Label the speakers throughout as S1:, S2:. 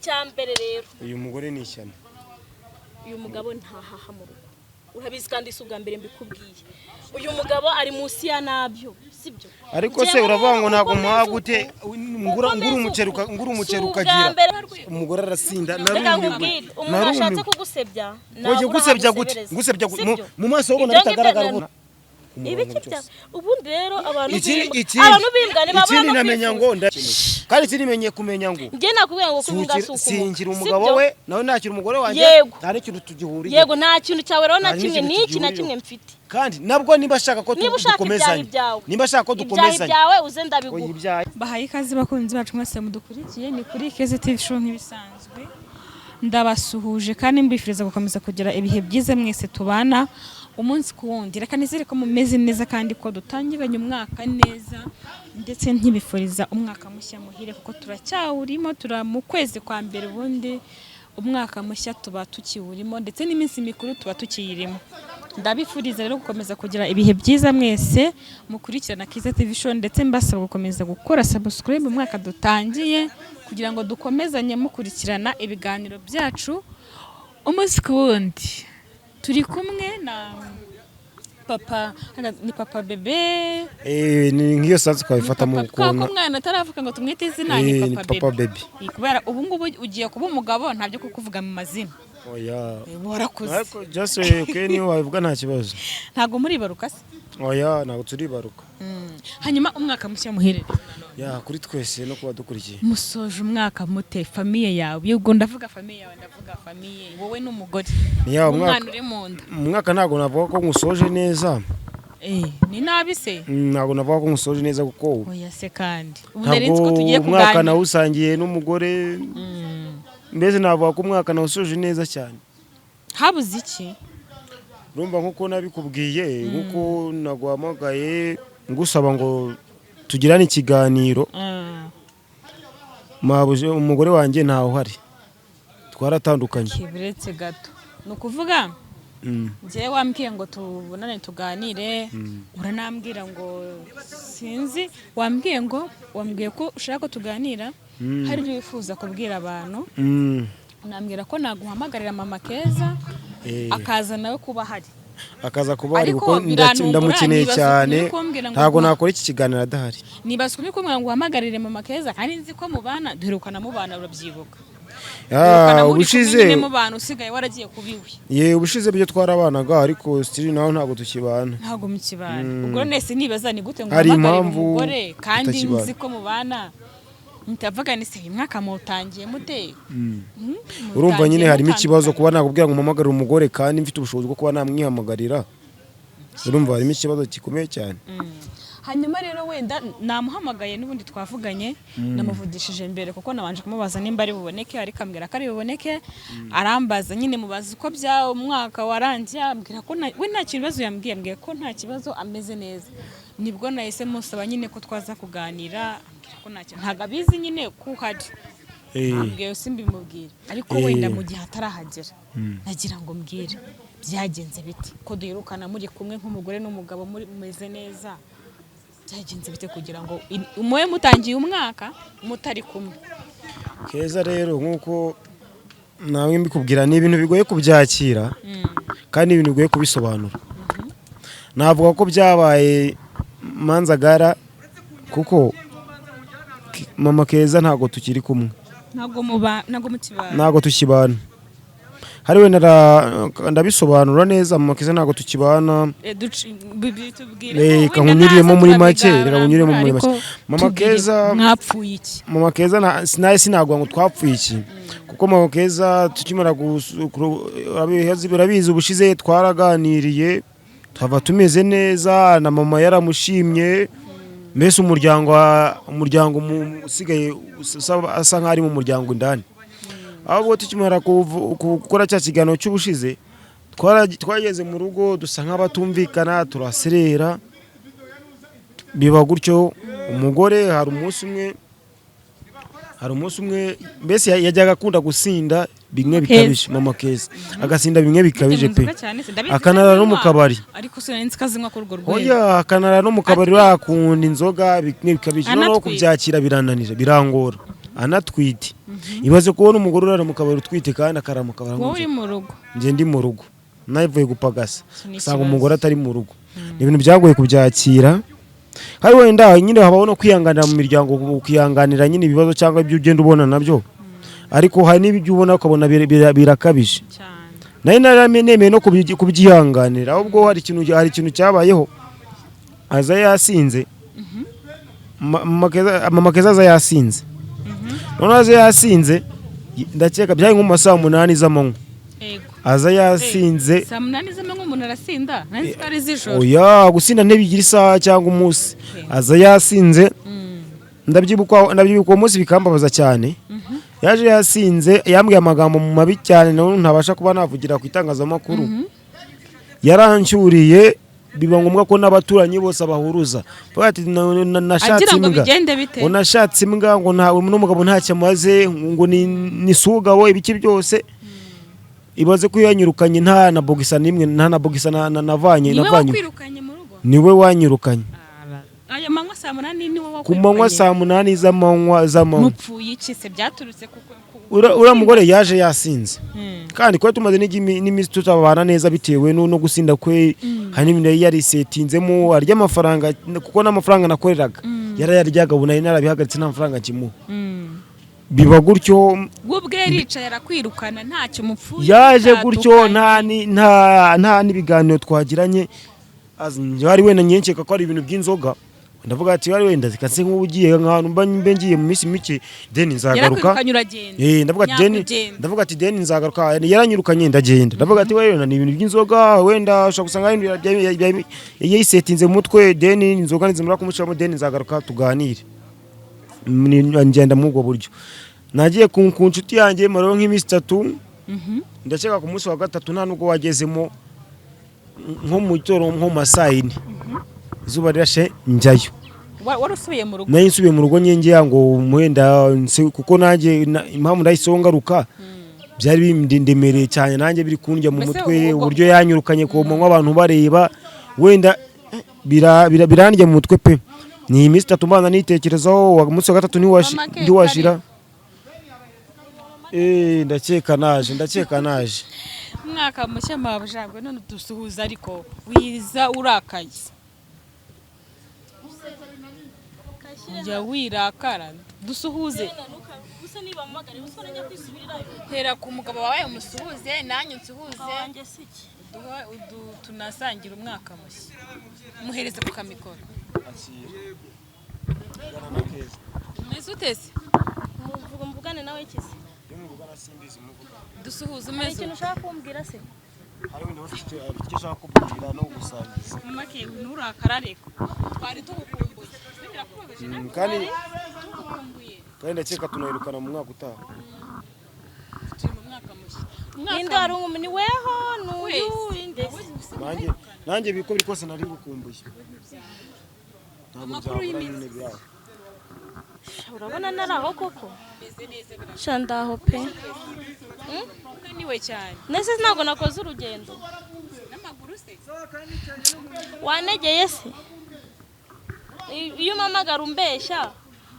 S1: Icya mbere rero,
S2: Uyu mugore ni ishyano.
S1: Uyu mugabo ntahaha mu rugo, urabizi, kandi si ubwa mbere mbikubwiye. Uyu mugabo ari munsi ya nabyo, sibyo?
S2: Ariko se
S1: Njyewe
S2: uravuga ngo
S1: rero
S2: ntabwo
S1: uko
S2: muha
S1: meze
S2: gute?
S1: uku,
S2: Ngura
S1: uko
S2: ngura
S1: meze
S2: umuceri
S1: uku,
S2: ngura umuceri
S1: si ubwa
S2: ukagira
S1: mbere.
S2: Umugore arasinda.
S1: Reka
S2: Narumiwe.
S1: nkubwire, umuntu ashatse
S2: Narumiwe.
S1: kugusebya
S2: Oye,
S1: nabura
S2: gusebya gute?
S1: ahagusebereza.
S2: Gusebya gute?
S1: Sibyo?
S2: Mu maso ubona
S1: Ibyo ngibyo
S2: bitagaragara, ubona
S1: Ibiki bya ubundi rero abantu
S2: Ikindi
S1: b'imbwa,
S2: ikindi
S1: abantu b'imbwa ntibabura
S2: ikindi
S1: no
S2: namenya ngo
S1: kwifuza.
S2: Kandi ikindi menye kumenya ngo
S1: Njye nakubwiye ngo kuba imbwa si ukumuka.
S2: Singira umugabo
S1: Sibyo?
S2: we, nawe ntakira umugore wanjye.
S1: Yego.
S2: Nta n'ikintu tugihuriye.
S1: Yego, nta kintu cyawe rero na
S2: Nta
S1: kimwe
S2: n'ikintu
S1: n'iki na
S2: tugihuriyeho.
S1: kimwe mfite.
S2: Kandi nabwo niba ashaka ko
S1: Niba ushaka ibyaha
S2: dukomezanya,
S1: ibyawe,
S2: niba ashaka ko
S1: ibyaha
S2: dukomezanya,
S1: ibyawe uze
S2: oya,
S1: ndabiguha.
S2: Ibyaha.
S3: Bahaye ikaze bakunzi bacu mwese mudukurikiye, ni kuri Keza TV Show nk'ibisanzwe. Ndabasuhuje kandi mbifuriza gukomeza kugira ibihe byiza mwese tubana umunsi ku wundi. Reka nizere ko mumeze neza kandi ko dutangiranye umwaka neza, ndetse nkibifuriza umwaka mushya muhire kuko turacyawurimo, turi mu kwezi kwa mbere. Ubundi umwaka mushya tuba tukiwurimo, ndetse n'iminsi mikuru tuba tukiyirimo. Ndabifuriza rero gukomeza kugira ibihe byiza mwese mukurikirana Kiza TV Show, ndetse mbasaba gukomeza gukora subscribe mu mwaka dutangiye kugira ngo dukomezanye mukurikirana ibiganiro byacu umunsi ku wundi. Turi kumwe na papa, ni papa bebe.
S2: Eh, ni nk'iyo sansi twabifata mu
S3: Papa, kubera ko
S2: kuntu
S3: umwana ataravuga ngo tumwite izina, ni
S2: Eh, ni
S3: papa
S2: papa
S3: bebe.
S2: Baby.
S3: Eh, kubera ubu ngubu ugiye kuba umugabo, ntabyo kukuvuga mu mazina.
S2: Oya.
S3: Eh, warakuze.
S2: Ariko just okay, niyo wabivuga nta kibazo.
S3: Ntabwo muribaruka se?
S2: Oya, ntabwo turibaruka.
S3: Hanyuma umwaka mushya muhire.
S2: Ya, kuri twese no kuba dukurikiye.
S3: Musoje umwaka mute? Famille yawe, yego ndavuga famille yawe, ndavuga famille wowe n'umugore
S2: Ya,
S3: umwana
S2: umwaka
S3: uri mu nda.
S2: Umwaka ntabwo navuga ko ngusoje neza.
S3: Eh, ni nabi se?
S2: Ntabwo navuga ko ngusoje neza kuko
S3: Oya se, kandi ubu nari nzi
S2: ntabwo
S3: ko tugiye
S2: umwaka
S3: kuganira.
S2: nawusangiye n'umugore. Mbese navuga ko umwaka nawusoje neza cyane.
S3: Habuze iki?
S2: Urumva, nk'uko nabikubwiye, nk'uko naguhamagaye ngusaba ngo tugirane ikiganiro, mabuze umugore wanjye ntawe uhari, twaratandukanye.
S3: Kiburetse gato, ni ukuvuga njyewe wambwiye ngo tubonane tuganire, uranambwira ngo sinzi, wambwiye ngo, wambwiye ko ushaka ko tuganira, hari ibyo wifuza kubwira abantu, unambwira ko naguhamagarira mama Keza akaza nawe kuba ahari.
S2: Akaza kuba ari
S3: Ariko
S2: kuko
S3: birantungura,
S2: ndamukeneye
S3: nibaza
S2: cyane.
S3: ukuntu uri kumbwira ngo
S2: Ntabwo nakora iki kiganiro adahari.
S3: Nibaza ukuntu uri kumbwira ngo uhamagarire mama Keza kandi nzi ko mubana, duherukana mubana, urabyibuka?
S2: Ah,
S3: Duherukana muri kumwe
S2: ubushize
S3: nyine mubana, usigaye waragiye kuba iwe.
S2: Ye, ubushize byo twarabanaga, ariko still naho ntabwo tukibana.
S3: Ntabwo mukibana. Ubwo nese nibaza ni gute ngo
S2: Hari
S3: uhamagarire
S2: impamvu
S3: umugore kandi
S2: tutakibana.
S3: nzi ko mubana? Ndavuga ni se uyu mwaka muwutangiye mute?
S2: Urumva nyine
S3: Mutangiye
S2: harimo ikibazo
S3: mutandukanye.
S2: kuba nakubwira ngo mpamagare umugore kandi mfite ubushobozi bwo kuba namwihamagarira. Urumva harimo ikibazo gikomeye cyane.
S3: Hanyuma rero wenda namuhamagaye, n'ubundi twavuganye, namuvugishije mbere kuko nabanje kumubaza nimba ari buboneke, ariko ambwira ko ari buboneke. Arambaza nyine, mubaza uko bya umwaka warangiye, ambwira ko we nta kibazo yambwiye, ambwiye ko nta kibazo, ameze neza. Nibwo nahise musaba nyine ko twaza kuganira, ambwira ko nta kintu, ntabwo abizi nyine ko uhari. Ambwiye simbimubwira, ariko wenda mu gihe atarahagera nagira ngo mbwire byagenze bite, ko duherukana muri kumwe nk'umugore n'umugabo, muri mumeze neza, byagenze bite kugira ngo mube mutangiye umwaka mutari kumwe?
S2: Keza rero, nk'uko nawe mbikubwira, ni ibintu bigoye kubyakira kandi ni ibintu bigoye kubisobanura. Navuga ko byabaye manzagara kuko mama Keza ntabwo tukiri kumwe.
S3: Ntabwo muba, ntabwo mukibana?
S2: Ntabwo tukibana. Hari wenda ndabisobanura neza, mama Keza ntabwo tukibana.
S3: Eh, tubwire
S2: Reka
S3: wenda
S2: nkunyuriremo
S3: naza
S2: muri make,
S3: turabiganira,
S2: reka nkunyuriremo muri
S3: ariko
S2: make. Mama
S3: tubwire,
S2: Keza
S3: mwapfuye iki?
S2: Mama Keza sinaye sinaguha ngo twapfuye iki, kuko mama Keza tukimara urabizi, ubushize twaraganiriye twava tumeze neza, na mama yaramushimye. Mbese umuryango usigaye asa nk'aho ari mu muryango indani. Ahubwo tukimara gukora cya kiganiro cy'ubushize, twageze mu rugo dusa nk'abatumvikana, turaserera, biba gutyo. Umugore hari umunsi umwe mbese yajyaga akunda gusinda bimwe bikabije. Mama Keza agasinda bimwe bikabije pe,
S3: Inzoga cyane se, ndabizi ko
S2: akanara no mu
S3: azinywa,
S2: kabari.
S3: Ariko sinari nzi ko azinywa kuri urwo rwego.
S2: Oya, akanara no mu kabari, akunda inzoga bimwe bikabije. Noneho
S3: Anatwite.
S2: kubyakira birananira, birangora. Anatwite. Ibaze kubona umugore urara mu kabari utwite, kandi akarara mu kabari
S3: Wowe
S2: anywa
S3: uri
S2: inzoga.
S3: mu rugo.
S2: Njye ndi mu rugo, navuye gupagasa,
S3: Iki ni
S2: usanga
S3: ikibazo.
S2: umugore atari mu rugo. Ni ibintu byagoye kubyakira. Hari wenda nyine habaho no kwihanganira mu miryango, ukihanganira nyine ibibazo cyangwa ibyo ugenda ubona nabyo, ariko hari n'ibyo ubona ukabona birakabije.
S3: Cyane.
S2: Nari naranemeye no kubyihanganira. Ahubwo hari ikintu cyabayeho, aza yasinze. Mama Keza aza yasinze. Noneho aza yasinze, ndakeka byari nko mu ma 8:00 z'amanywa. Aza yasinze.
S3: 8:00 z'amanywa umuntu arasinda? Nari nzi ko ari iz'ijoro.
S2: Oya, gusinda ntibigira isaha cyangwa umunsi. Aza yasinze. Ndabyibuka uwo munsi, bikambabaza cyane. Yaje yasinze, yambwiye amagambo mabi cyane nawe ntabasha kuba navugira ku itangazamakuru. Yarancyuriye, biba ngombwa ko n'abaturanyi bose abahuruza. Bavuga ati: "Nashatse
S3: Agira ngo
S2: imbwa."
S3: Bigende bite?
S2: Ngo nashatse imbwa, ngo ntawe n'umugabo ntacyo amaze, ngo ni sugabo, ibiki byose. Ibaze ko yanyirukanye nta na bogisa n'imwe, nta na bogisa navanye.
S3: Niwe
S2: Navanye.
S3: wakwirukanye mu rugo?
S2: Niwe wanyirukanye.
S3: Aya manywa 8:00 niwe
S2: Ku manywa.
S3: wakwirukanye?
S2: 8:00 z'amanywa.
S3: Mupfuye iki se? Byaturutse ku
S2: Uriya mugore yaje yasinze, kandi kuba tumaze n'iminsi tutabana neza bitewe no gusinda kwe. Hari n'ibintu yari yarisetinzemo, arya amafaranga, kuko n'amafaranga nakoreraga yarayaryaga. Ubu nari narabihagaritse, nta mafaranga kimuha. Biba gutyo.
S3: We ubwe yaricaye arakwirukana ntacyo mupfuye?
S2: Yaje gutyo.
S3: Mutatukanye?
S2: Nta n'ibiganiro twagiranye. Hari wenda nkeka ko ari ibintu by'inzoga. Ndavuga ati wari wenda zikase nk'ubu ugiye nk'ahantu mba ngiye mu minsi mike, then nzagaruka.
S3: Yarakwirukanye uragenda?
S2: Ndavuga ati then
S3: Nyakugenda.
S2: Ndavuga ati then nzagaruka. Yaranyirukanye ndagenda. Ndavuga ati wenda ni ibintu by'inzoga, wenda ushobora gusanga ari ibintu yayisetinze mu mutwe, then inzoga nizimara kumucamo, then nzagaruka tuganire. Ngenda muri ubwo buryo. Nagiye ku nshuti yanjye, maraho nk'iminsi 3. Ndakeka ku munsi wa gatatu nta nubwo wagezemo, nko mu gitondo, nko mu ma 4:00, izuba rirashe, njyayo.
S3: Wari usubiye mu rugo?
S2: Nari nsubiye mu rugo nyengera ngo wenda kuko nanjye impamvu ndahiseho ngaruka, byari bindemereye cyane, nanjye biri kundya mu
S3: Mbese
S2: mutwe. Uburyo yanyirukanye ku manywa abantu bareba, wenda birandya mu mutwe pe. Ni iminsi 3 mbanza nitekerezaho. Umunsi wa gatatu
S3: Mama ke,
S2: ntiwashira. Ndakeka naje.
S3: Umwaka mushya, mabujagwe. None dusuhuza, ariko wiza urakaye, ujya wirakara. Dusuhuze.
S1: Gusa niba mpamagare, gusa njya kwisubirirayo.
S3: Hera ku mugabo wawe umusuhuze, nanjye nsuhuze.
S1: Wanjye si iki?
S3: Tunasangira umwaka mushya. Muhereze ku kamikoro. Umeze ute se?
S1: Muvuga mvugane nawe iki se?
S3: Dusuhuze.
S1: Hari
S3: Umeze
S1: ikintu ushaka kumbwira se?
S2: Hari wenda bafite icyo ushaka kubwira no gusangiza.
S3: Mama ke, nturakara, ariko twari tugukumbuye. Ese birakubabaje nawe?
S2: Kandi
S3: Tugukumbuye.
S2: kandi ndakeka tunahirukana mu mwaka utaha.
S3: Turi mu mwaka mushya.
S1: Ninde wari ni weho n'uyu?
S3: Wese.
S1: Inde se?
S2: Nanjye biko biri kose nari ngukumbuye, ntabwo
S3: Amakuru
S2: byabura
S3: y'iminsi.
S2: nyine byaho.
S1: Urabona nari aho koko?
S3: Meze neza, birakubabaje.
S1: Sha, ndaho pe.
S3: Unaniwe cyane?
S1: Nese ntabwo nakoze urugendo.
S3: N'amaguru se?
S1: Wanegeye se? Iyo umpamagara umbeshya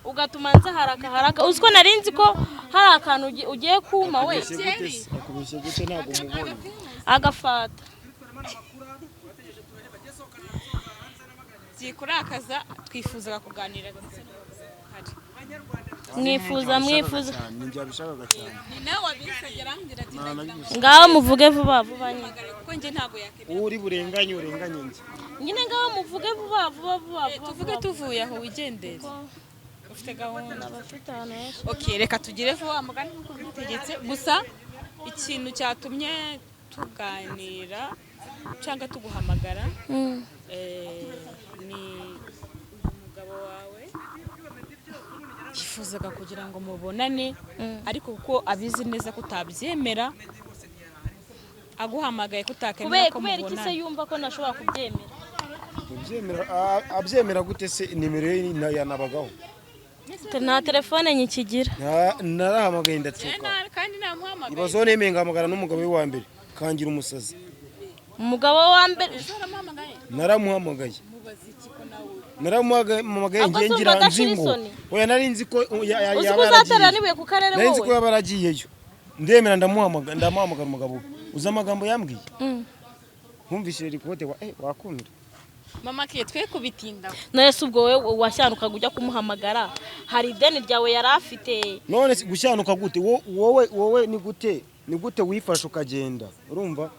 S1: ugatuma nza haraka haraka, uzi ko nari nzi ko hari akantu ugiye kuma we.
S2: Akubeshye gute se? Akubeshye gute? Ntabwo mubonye.
S1: Agafata.
S3: Byikurakaza, twifuzaga kuganira ndetse n'ubuhari.
S1: Mwifuza.
S2: Cyane, ni njye wabishakaga cyane.
S3: Ni nawe wabinsabye, arambwira ati ndagira ngo
S1: Ngaho muvuge vuba vuba nyine.
S3: mpamagare, kuko njye ntabwo yakemera.
S2: Uri burenganye, urenganye njye.
S1: Nyine ngaho muvuge vuba vuba vuba vuba.
S3: Tuvuge
S1: Vuba.
S3: tuvuye aho, wigendere, ufite gahunda.
S1: Abafite ahantu henshi.
S3: Okay, reka tugire vuba mugani nkuko bitegetse. Gusa ikintu cyatumye tuganira cyangwa tuguhamagara, ni umugabo wawe yifuzaga kugira ngo mubonane, ariko kuko abizi neza ko utabyemera, aguhamagaye ko utakemera ko
S1: Kubera iki se
S3: mubonana.
S1: yumva ko ntashobora kubyemera?
S2: Abyemera gute se? Nimero ye yanabagaho.
S1: Nta telefone nyikigira.
S2: Narahamagaye
S3: Eh,
S2: ndatsuka.
S3: nabi kandi namuhamagaye.
S2: Ibazo nemeye ngahamagara n'umugabo we wa mbere kangira umusazi.
S1: Umugabo wa mbere?
S3: Ejo waramuhamagaye?
S2: Naramuhamagaye.
S3: Mubaza iki ko nawe
S2: Naramuhamagaye
S1: Ahubwo
S2: ngiye
S1: se
S2: ngira
S1: urumva
S2: nzi
S1: adashira
S2: ngo
S1: isoni?
S2: Oya, nari nzi ko
S1: Uzi
S2: yaba
S1: ko uzatera
S2: yaragiyeyo.
S1: n'ibuye ku karere
S2: Nari nzi ko
S1: wowe?
S2: yaba yaragiyeyo, ndemera ndamuhamagara, ndamuhamagara. Umugabo we, uzi amagambo yambwiye? Nkumvishije rikote wa wakumira.
S3: Mama ke, twe kubitinda.
S1: None se ubwo wowe washyanukaga ujya kumuhamagara, hari ideni ryawe yari afite?
S2: None se gushyanuka gute? Wowe ni gute wifashe ukagenda? Urumva,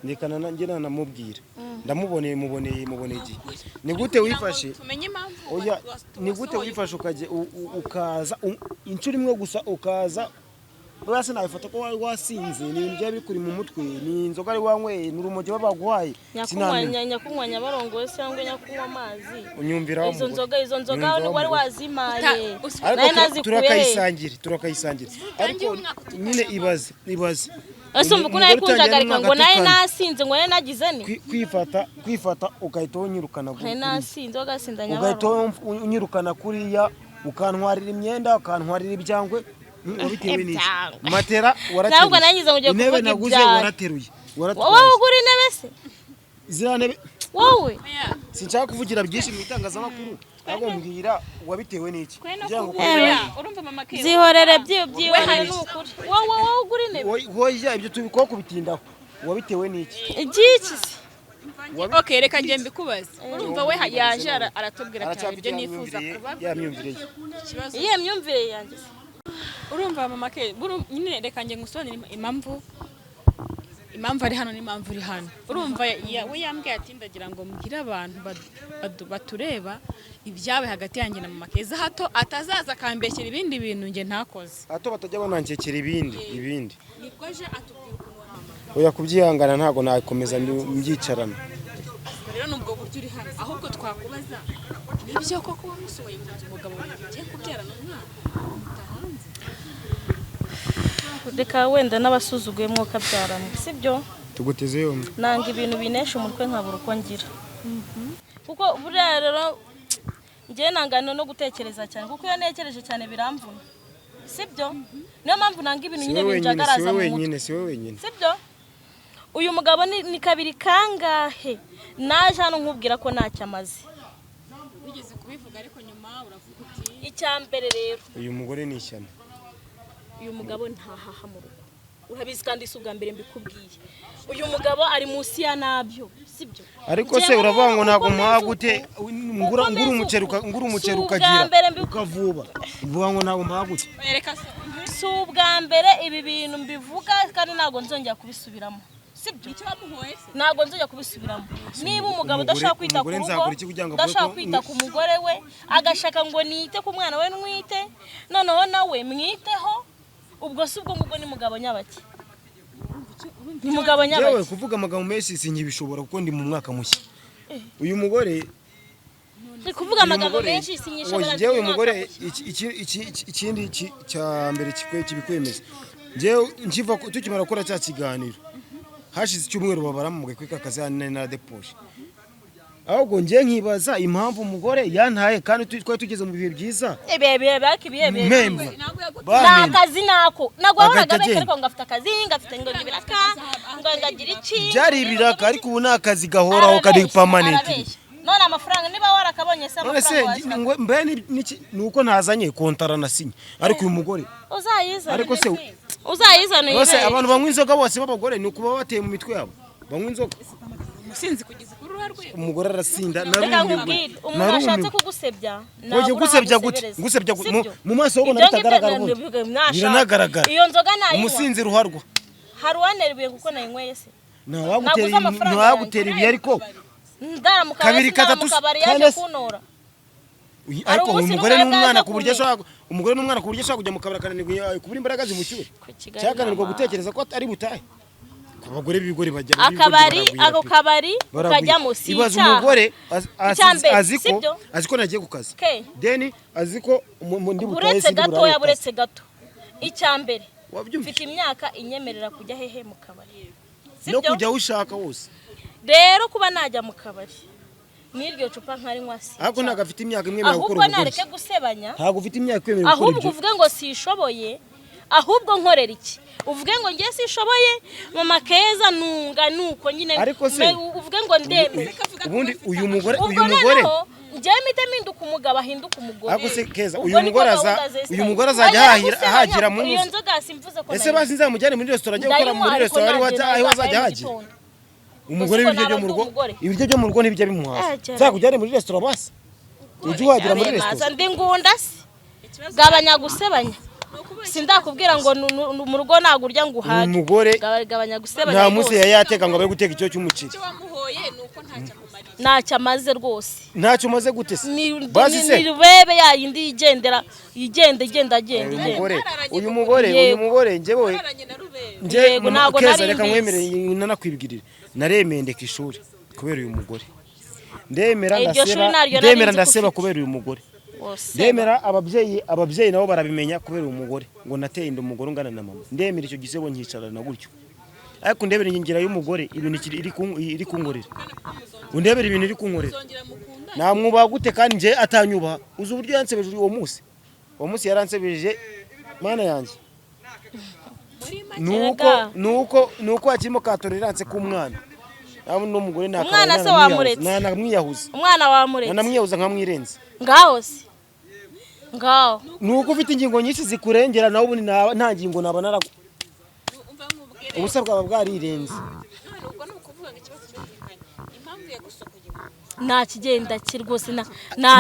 S2: ndekana nanjye nanamubwira, ndamuboneye, muboneye igihe. Ni gute wifashe?
S3: Tumenye impamvu.
S2: Oya, ni gute wifashe ukaza inshuro imwe gusa ukaza? Buriya sinabifata ko wari wasinze, ni ibintu byari bikuri mu mutwe, ni inzoga wari wanyweye, ni urumogi baba baguhaye. Sinamenya.
S1: Nyakunywa Nyabarongo se cyangwa nyakunywa amazi?
S2: Unyumvira wa
S1: Izo
S2: mugore.
S1: nzoga, izo nzoga
S2: Unyumvira wa
S1: wari
S2: mugore.
S1: wazimaye.
S2: Ariko
S1: Nayo nazikuye he?
S2: Turakayisangira, ariko nyine ibaze, ibaze.
S1: Ese umva ukuntu nari
S2: Umugore utangiye
S1: kunjagarika ngo
S2: n'umwaka
S1: nawe
S2: atukana.
S1: nasinze, ngo nawe nagize ni
S2: Kwifata ugahita unyirukana
S1: Nari
S2: kuriya.
S1: nasinze, wagasinda
S2: Ugahita
S1: Nyabarongo.
S2: unyirukana kuriya, ukantwarira imyenda, ukantwarira ibyangwe, wabitewe n'iki?
S1: Ibyangwe.
S2: Matera warateruye.
S1: Ntabwo nangize ngo ugiye
S2: Intebe
S1: kuvuga
S2: naguze
S1: ibyawe.
S2: warateruye,
S1: Wowe
S2: waratwaye.
S1: ugura intebe se?
S2: Ziriya ntebe.
S1: Wowe.
S2: Sinshaka kuvugira byinshi mu itangazamakuru, ahubwo mbwira wabitewe n'iki kugira ngo
S3: Urumva mama ke?
S1: Byihorere, byihorere, ni ukuri. Wowe ugura intebe?
S2: Wowe ibyo tubikora kubitindaho, wabitewe n'iki?
S1: Ibyiki se?
S3: Okay, reka njye mbikubaze. Urumva, we yaje aratubwira ati hari
S2: Aracyafite
S3: ibyo
S2: ya
S3: nifuza
S2: myumvire ye,
S3: kubabwira.
S2: ya myumvire ye.
S3: Ikibazo.
S1: Iyihe myumvire yanjye se?
S3: Urumva mama ke, nyine reka njye ngusobanurire impamvu ari hano n'impamvu uri hano. Urumva, we yambwiye ati ndagira ngo mbwire abantu batureba ibyabaye hagati yanjye na mama Keza, hato atazaza akambeshyera ibindi bintu njye ntakoze.
S2: Hato batajya banankekera ibindi.
S3: Nibwo aje atubwira ukuntu wahamagaye.
S2: Oya, kubyihangana ntabwo nakomeza mbyicarana.
S3: Rero nubwo buryo uri hano, ahubwo twakubaza, nibyo koko wamusohoye mu nzu, umugabo wawe ugiye kubyarana umwana, umuta hanze?
S1: Reka wenda n'abasuzuguye mwuka byaramo, sibyo?
S2: Tuguteze yombi.
S1: Nanga ibintu binesha umutwe nkabura uko ngira, kuko buriya rero njyewe nangana no gutekereza cyane, kuko iyo ntekereje cyane biramvuna, sibyo? Niyo mpamvu nanga ibintu
S2: Si
S1: nyine
S2: we wenyine, si
S1: binjagaraza
S2: we
S1: mu mutwe.
S2: wenyine, si we wenyine.
S1: Sibyo? Uyu mugabo ni kabiri kangahe naje hano nkubwira ko ntacyo amaze.
S3: Wigeze kubivuga, ariko nyuma uravuga uti
S1: Icya mbere rero,
S2: Uyu mugore ni ishyano.
S1: Uyu mugabo ntahaha mu rugo, urabizi, kandi si ubwa mbere mbikubwiye. Uyu mugabo ari munsi ya nabyo, sibyo?
S2: Ariko se
S1: Njyewe
S2: uravuga ngo
S1: rero
S2: ntabwo
S1: uko
S2: muhaha
S1: meze
S2: gute?
S1: uko
S2: Ngura
S1: meze
S2: umuceri
S1: uku,
S2: ngura umuceri
S1: si ubwa
S2: ukagira
S1: mbere
S2: ukavuba, uvuga ngo ntabwo muhaha gute?
S3: Reka se.
S1: Si ubwa mbere ibi bintu mbivuga, kandi ntabwo nzongera kubisubiramo, sibyo?
S3: Icyo wamuhoye se?
S1: Ntabwo nzongera kubisubiramo. Niba umugabo udashaka kwita ku
S2: Umugore
S1: rugo,
S2: nzakora iki kugira ngo avuge
S1: udashaka
S2: ko-
S1: kwita ku mugore we, agashaka ngo nite ku mwana we, nwite noneho nawe mwiteho, ubwo si ubwo ngubwo ni mugabo nyabaki? Ni mugabo
S2: Yewe,
S1: nyabaki?
S2: kuvuga amagambo menshi sinkibishobora kuko ndi mu mwaka mushya. Uyu mugore
S1: Ni kuvuga
S2: uyu
S1: amagambo
S2: mugore-
S1: menshi sinyishobora.
S2: Oya, njyewe uyu mugore ikindi cya mbere kibikwemeza, njyewe nkiva tukimara gukora cya kiganiro, hashize icyumweru babaramumugaye kuri ka kazi hano na deposhe. Ahubwo njye nkibaza impamvu umugore yantaye, kandi twari tugeze mu bihe byiza.
S1: Ibihe bihe baki? Ibihe bihe?
S2: Mpembwa.
S3: Ntabwo yagutse.
S1: Nta
S2: Bampembye.
S1: kazi nako, ntabwo wahoraga
S2: Agahita
S1: abeshya.
S2: agenda.
S1: Ariko ngo afite akazi, ngo afite ngo ibiraka, ngo ngagira iki.
S2: Byari ibiraka, ariko ubu ni akazi gahoraho kari
S1: Arabeshya,
S2: permanent.
S1: arabeshya. None amafaranga niba warakabonye se,
S2: None se
S1: amafaranga washaka
S2: mbe ni uko ntazanye kontara nasinye, ariko uyu mugore
S1: uzayizane.
S2: Ariko se
S1: Uzayizane
S2: bose
S1: uyibere.
S2: abantu banywa inzoga bose b'abagore ni ukuba bateye mu mitwe yabo banywa inzoga?
S3: Umusinzi kugeza kuri uruha rwego.
S2: Umugore arasinda.
S1: Reka
S2: Narumiwe.
S1: nkubwire, umuntu ashatse
S2: Narumiwe.
S1: kugusebya
S2: Oye,
S1: ntabura
S2: gusebya gute?
S1: aho agusebereza.
S2: Gusebya gute?
S1: Sibyo?
S2: Mu maso ubona
S1: Ibyo ngibyo
S2: bitagaragara ubundi.
S1: nashaka.
S2: Biranagaragara.
S1: Iyo nzoga nayinywa.
S2: Umusinzi ruharwa.
S1: Hari uwantera ibuye kuko nayinyweye se?
S2: Ntawagutera
S1: Naguze amafaranga.
S2: Ntawagutera ibuye, ariko
S1: Ndara mu kabari,
S2: Kabiri,
S1: sindara
S2: gatatu,
S1: mu kabari,
S2: kane
S1: yaje
S2: se.
S1: kuntora.
S2: Ariko
S1: Hari
S2: uyu
S1: umunsi
S2: mugore
S1: n'umwe
S2: n'umwana
S1: bwaza
S2: ku buryo
S1: kumenya.
S2: ashobora, umugore n'umwana ku buryo ashobora kujya mu kabari akananirwa kubura imbaraga zimucyura,
S1: Ku Kigali
S2: cyangwa akananirwa
S1: n'amahanga.
S2: gutekereza ko ari butahe. Ku bagore b'ibigori bajya
S1: Akabari,
S2: baragwira
S1: ako
S2: pe.
S1: kabari
S2: Baragwira.
S1: ukajyamo si
S2: Ibaze
S1: icyaha.
S2: umugore
S1: Icya mbere,
S2: azi ko
S1: sibyo?
S2: azi ko nagiye ku kazi,
S1: Okay.
S2: deni azi ko ndi butahe,
S1: Uretse
S2: sindi burare
S1: gatoya,
S2: ku kazi.
S1: buretse gato. Icya mbere,
S2: Wabyumvise?
S1: mfite imyaka inyemerera kujya hehe? Mu kabari,
S2: No
S1: sibyo?
S2: kujya aho ushaka hose.
S1: Rero kuba najya mu kabari n'iryo cupa nkarinywa si
S2: Ariko
S1: icyaha.
S2: ntabwo afite imyaka imwemerera gukora
S1: Ahubwo
S2: ubugoryi.
S1: nareke gusebanya.
S2: Ntabwo ufite imyaka ikwemerera gukora
S1: Ahubwo
S2: ibyo.
S1: uvuge ngo sishoboye, ahubwo nkorera iki? Uvuge ngo ngiye sishoboye, mama Keza nunga nuko nyine.
S2: Ariko se-
S1: Uvuge ngo ndemere.
S2: Ubundi uyu mugore
S1: Ubwo
S2: uyu mugore
S1: noneho Njyewe mpite mpinduka umugabo, ahinduka umugore.
S2: Ariko se Keza,
S1: Ubwo
S2: uyu
S1: niko
S2: mugore
S1: gahunda ze
S2: uyu
S1: zitari.
S2: mugore azajya
S1: Oya,
S2: ahagira mu
S1: iyo
S2: nzu.
S1: nzoga simvuze ko
S2: Ese
S1: nayinywa.
S2: basi nzamujyane muri resitora, ajye gukora
S1: Ndayinywa,
S2: muri
S1: ariko
S2: resitora, ariho
S1: nagenda
S2: aho azajya
S1: nzavayo mu
S2: ahagira.
S1: gitondo.
S2: Umugore
S1: Gusa
S2: ibiryo byo mu
S1: naba ndi
S2: rugo,
S1: umugore.
S2: ibiryo byo mu rugo ntibijya bimuhaza.
S1: Ah, cyane.
S2: Nzakujyane muri resitora basi, ujye uhagira muri
S1: Maza
S2: resitora.
S1: ndi ngunda se, gabanya gusebanya. Sindakubwira ngo mu rugo ntabwo urya ngo uhage.
S2: Umugore
S1: Gabanya gusebanya
S2: nta munsi
S1: rwose.
S2: yari yateka ngo abe guteka icyo cy'umuceri.
S3: Icyo wamuhoye ni uko ntacyo akumariye.
S1: Ntacyo amaze rwose.
S2: Ntacyo umaze gute se?
S1: Ni
S2: Basi se
S1: ni rubebe yayindi yigendera, yigenda, igenda, agenda,
S2: uyu
S1: igenda.
S2: mugore, uyu mugore, uyu
S1: Yego.
S2: mugore njyewe
S3: Wararanye na Rubebe.
S2: nje
S1: Yego, ntabwo
S2: Keza,
S1: nari
S2: reka
S1: mbizi.
S2: nkwemere nanakwibwirira, naremeye ndeka ishuri kubera uyu mugore, ndemera
S1: Iryo shuri
S2: ndaseba,
S1: naryo nari
S2: ndemera
S1: nzi ko
S2: ndaseba
S1: ufite.
S2: kubera uyu mugore.
S1: Wose.
S2: Ndemera ababyeyi nabo barabimenya kubera uyu mugore, ngo nateye inda umugore ungana na mama. Ndemera icyo gisebo nkicarana gutyo, ariko ndebera ingingira y'umugore ibintu iri kunkorera, undebera ibintu iri kunkorera.
S3: Uzongera mukunda.
S2: Namwubaha gute kandi njye atanyubaha? Uzi uburyo yansebeje uwo munsi? Uwo munsi yaransebeje, mana yanjye.
S3: Muri make
S2: Nuko
S1: Erega.
S2: nuko hakirimo ka tolerance k'umwana nawe n'umugore.
S1: Umwana se wamuretse?
S2: Nanamwiyahuza.
S1: Umwana wamuretse.
S2: Nanamwiyahuza nkamwirenza.
S1: Ngaho se, ngaho.
S2: Nuko ufite ingingo nyinshi zikurengera, nawe ubundi nta ngingo naba naragu
S3: Umva nkubwire.
S2: Ubusa bwaba bwarirenze.
S3: None ubwo ni ukuvuga ngo ikibazo cyumvikanye, impamvu yagusohoye mu nzu.
S1: Nta kigenda cye rwose, nta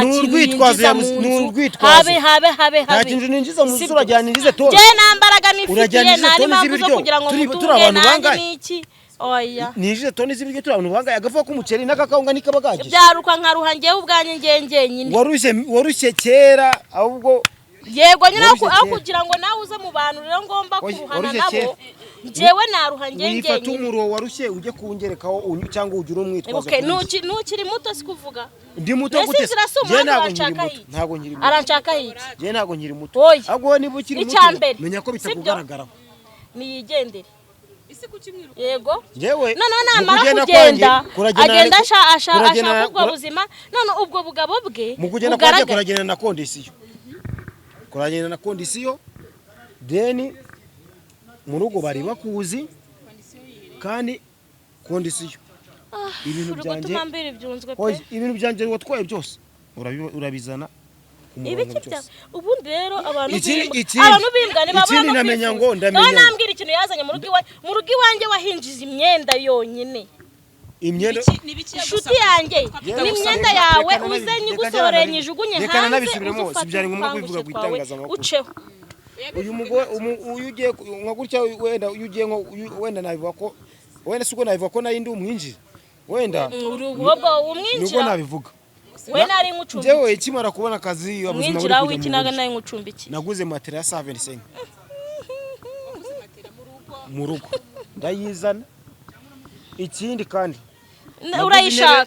S2: Ni
S1: kintu
S2: urwitwazo
S1: yinjiza mu
S2: ni
S1: nzu.
S2: urwitwazo.
S1: Habe, habe, habe,
S2: Nta
S1: habe.
S2: kintu ninjiza mu nzu.
S1: Sibyo.
S2: Urajyana ninjize toni?
S1: Njyewe nta mbaraga nifitiye,
S2: Urajyana
S1: nta
S2: izo toni
S1: n'impamvu zo
S2: z'ibiryo?
S1: kugira ngo
S2: Turi
S1: mutunge
S2: abantu
S1: nanjye
S2: bangahe?
S1: n'iki, oya.
S2: Ninjize toni z'ibiryo? Turi abantu bangahe? Agafuka k'umuceri n'akakawunga ntikaba gahagije.
S1: Byaruka nkaruha njyewe ubwanjye, njyewe njyenyine.
S2: Warushye, warushye kera ahubwo.
S1: Yego nyine,
S2: Warushye
S1: aho
S2: kera.
S1: kugira ngo nawe uze mu bantu rero ngomba
S2: Oya,
S1: kuruhana
S2: warushye
S1: nabo,
S2: kera.
S1: njyewe naruha njyewe
S2: Wifata
S1: njyenyine.
S2: umuro warushye ujye kuwungerekaho cyangwa ugire umwitwazo
S1: Okay,
S2: kuri njye.
S1: ntukiri muto si kuvuga.
S2: Ndi muto
S1: Mbese
S2: gute se?
S1: inzira si
S2: Njye
S1: umuhanda,
S2: ntabwo nkiri
S1: uranshaka
S2: muto.
S1: iki?
S2: Ntabwo nkiri muto.
S1: Aranshaka iki?
S2: Njye ntabwo nkiri muto.
S1: Oya.
S2: Ahubwo wowe niba ukiri
S1: Icya
S2: muto,
S1: mbere,
S2: menya ko
S1: sibyo?
S2: bitakugaragaraho.
S1: Niyigendere.
S3: Ese kuki mwiruka?
S1: Yego.
S2: Njyewe
S1: Noneho
S2: mu
S1: namara
S2: kugenda
S1: kugenda,
S2: kwanjye, kuragendana
S1: agenda ashaka ubwo buzima, none ubwo bugabo bwe
S2: mu kugenda kwanjye
S1: bugaragara.
S2: Kuragenda na condition, kuragenda na condition, then mu rugo bari bakuzi kandi condition ibintu
S1: Uri
S2: byanjye
S1: gutuma mbira ibyunzwe pe.
S2: Oya, ibintu byanjye watwaye byose urabizana ku murongo
S1: Ibiki bya
S2: byose.
S1: Ubundi rero abantu abantu b'imbwa ntibabura
S2: Ikindi
S1: no
S2: ndamenya
S1: kwifuza.
S2: ngo ndamenya
S1: Nawe
S2: ngo.
S1: nambwira ikintu yazanye mu rugo iwawe, mu rugo iwanjye wahinjiza imyenda yonyine.
S2: Imyenda
S3: Ni ibiki
S1: Inshuti yanjye, n'imyenda yawe uze nyigusohoreye nyijugunye
S2: Reka
S1: hanze,
S2: nanabisubiremo,
S1: uze ufate
S2: si byari ngombwa kubivuga
S1: utwangushye
S2: ku
S1: twawe
S2: itangazamakuru.
S1: uceho.
S2: Uyu mugore uyu ugiye nka gutya, wenda uyu ugiye nko wenda nabivuga ko wenda siko nabivuga ko nari ndi umwinjira wenda.
S1: Uri ubwo
S2: Nubwo
S1: umwinjira
S2: nabivuga.
S1: We nari nkucumbikiye.
S2: Njyewe ikimara kubona akazi, ubuzima buri
S1: Umwinjira
S2: kujya
S1: w'iki
S2: mu
S1: naga
S2: buryo.
S1: nari nkucumbikiye.
S2: Naguze matera ya 75 mu rugo, ndayizana. Ikindi kandi
S1: Urayishaka.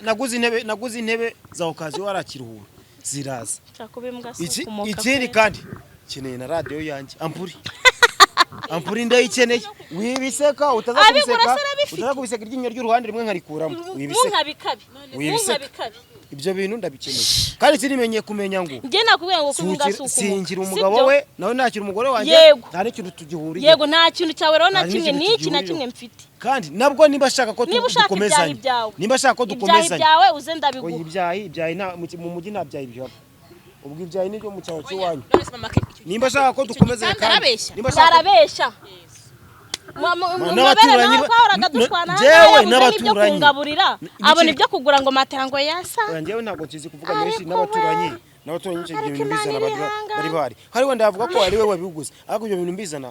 S2: Naguze intebe za occasion warakiruhura, ziraza.
S1: Nshaka kuba imbwa si ukumoka
S2: Ikindi
S1: pe.
S2: kandi nkeneye na radiyo yanjye, ampuri ndayikeneye. Wibiseka, utaza
S1: Abigura
S2: kubiseka.
S1: se arabifite?
S2: Utaza kubiseka, iryinyo ry'uruhande rimwe nkarikuramo. Wibiseka.
S1: Munkabikabi.
S2: Wibiseka.
S1: Munkabikabi.
S2: Ibyo bintu ndabikeneye, kandi sinimenyeye kumenya ngo
S1: Njye nakubwiye ngo kuba imbwa si ukumoka.
S2: singira
S1: Si
S2: umugabo
S1: byo?
S2: we, nawe ntakira umugore wanjye.
S1: Yego.
S2: Nta n'ikintu tugihuriye.
S1: Yego, nta kintu cyawe rero na
S2: Nta
S1: kimwe
S2: n'ikintu
S1: n'iki na
S2: tugihuriyeho.
S1: kimwe mfite.
S2: Kandi nabwo niba ashaka ko
S1: Niba ushaka ibyahi
S2: dukomezanya,
S1: byawe,
S2: niba ashaka ko
S1: ibyahi
S2: dukomezanya,
S1: byawe uze
S2: oya,
S1: ndabiguha.
S2: Ibyahi mu mujyi nta byahi bihaba, ubwo ibyahi nibyo mu cyaro cy'iwanyu.
S3: None se mama, icyo
S2: Nimba ashaka ko
S3: icyo
S2: dukomezanya
S3: gitanda
S2: kandi
S3: arabeshya?
S2: nimba ashaka ko
S1: Barabeshya. Mabere
S2: N'abaturanyi
S1: nawe twahoraga dushwana,
S2: njyewe
S1: yabuze n'ibyo
S2: n'abaturanyi.
S1: kungaburira, abona ibyo kugura ngo matera ngo yasa.
S2: Oya, njyewe ntabwo nkizi kuvuga menshi.
S1: Ariko
S2: N'abaturanyi,
S1: we,
S2: n'abaturanyi icyo gihe
S1: ariko
S2: ibintu
S1: Imana
S2: mbizana
S1: irihangana.
S2: bari bahari hari, wenda yavuga ko ari we wabiguze, ariko ibyo bintu mbizana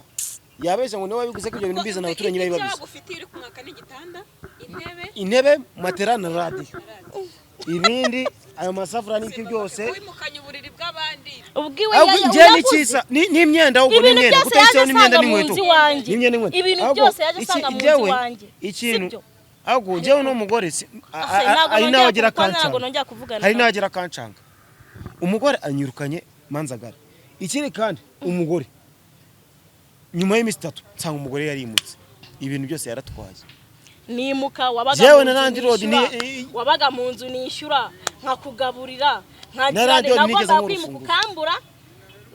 S2: yabeshya ngo niwe wabiguze, ko ibyo bintu mbizana abaturanyi bari
S3: Icyo
S2: babizi.
S3: bagufitiye uri kumwaka n'igitanda, intebe.
S2: Intebe, matera na radiyo, ibindi ayo masafuriya n'ibyo byose.
S3: Wimukanye uburiri bw'abandi.
S1: Ubwiwe
S2: Ahubwo njyewe ni
S1: uyaguze.
S2: cyiza n'imyenda, ahubwo
S1: Ibintu
S2: n'imyenda
S1: byose
S2: kutayishyiraho
S1: yaje
S2: n'imyenda
S1: asanga mu
S2: n'inkweto
S1: nzu iwanjye.
S2: n'imyenda n'inkweto.
S1: Ibintu
S2: Ahubwo
S1: byose yaje asanga mu nzu
S2: njyewe
S1: iwanjye.
S2: ikintu
S1: Sibyo?
S2: ahubwo njyewe n'umugore
S1: Ase, ntabwo
S2: hari
S1: nongera
S2: n'abagira
S1: kuko ntabwo
S2: kancanga.
S1: nongera kuvugana
S2: Hari
S1: nawe.
S2: n'abagira kancanga, umugore anyirukanye manzagara. Ikindi kandi umugore nyuma y'iminsi 3 nsanga umugore yarimutse, ibintu byose yaratwaye.
S1: Nimuka wabaga
S2: Jewe
S1: mu
S2: na
S1: nzu
S2: landlord
S1: nishyura, wabaga mu nzu nishyura, nkakugaburira,
S2: Na
S1: nkagira
S2: landlord nigeze
S1: nagombaga kwimuka
S2: nk'urufunguzo.
S1: ukambura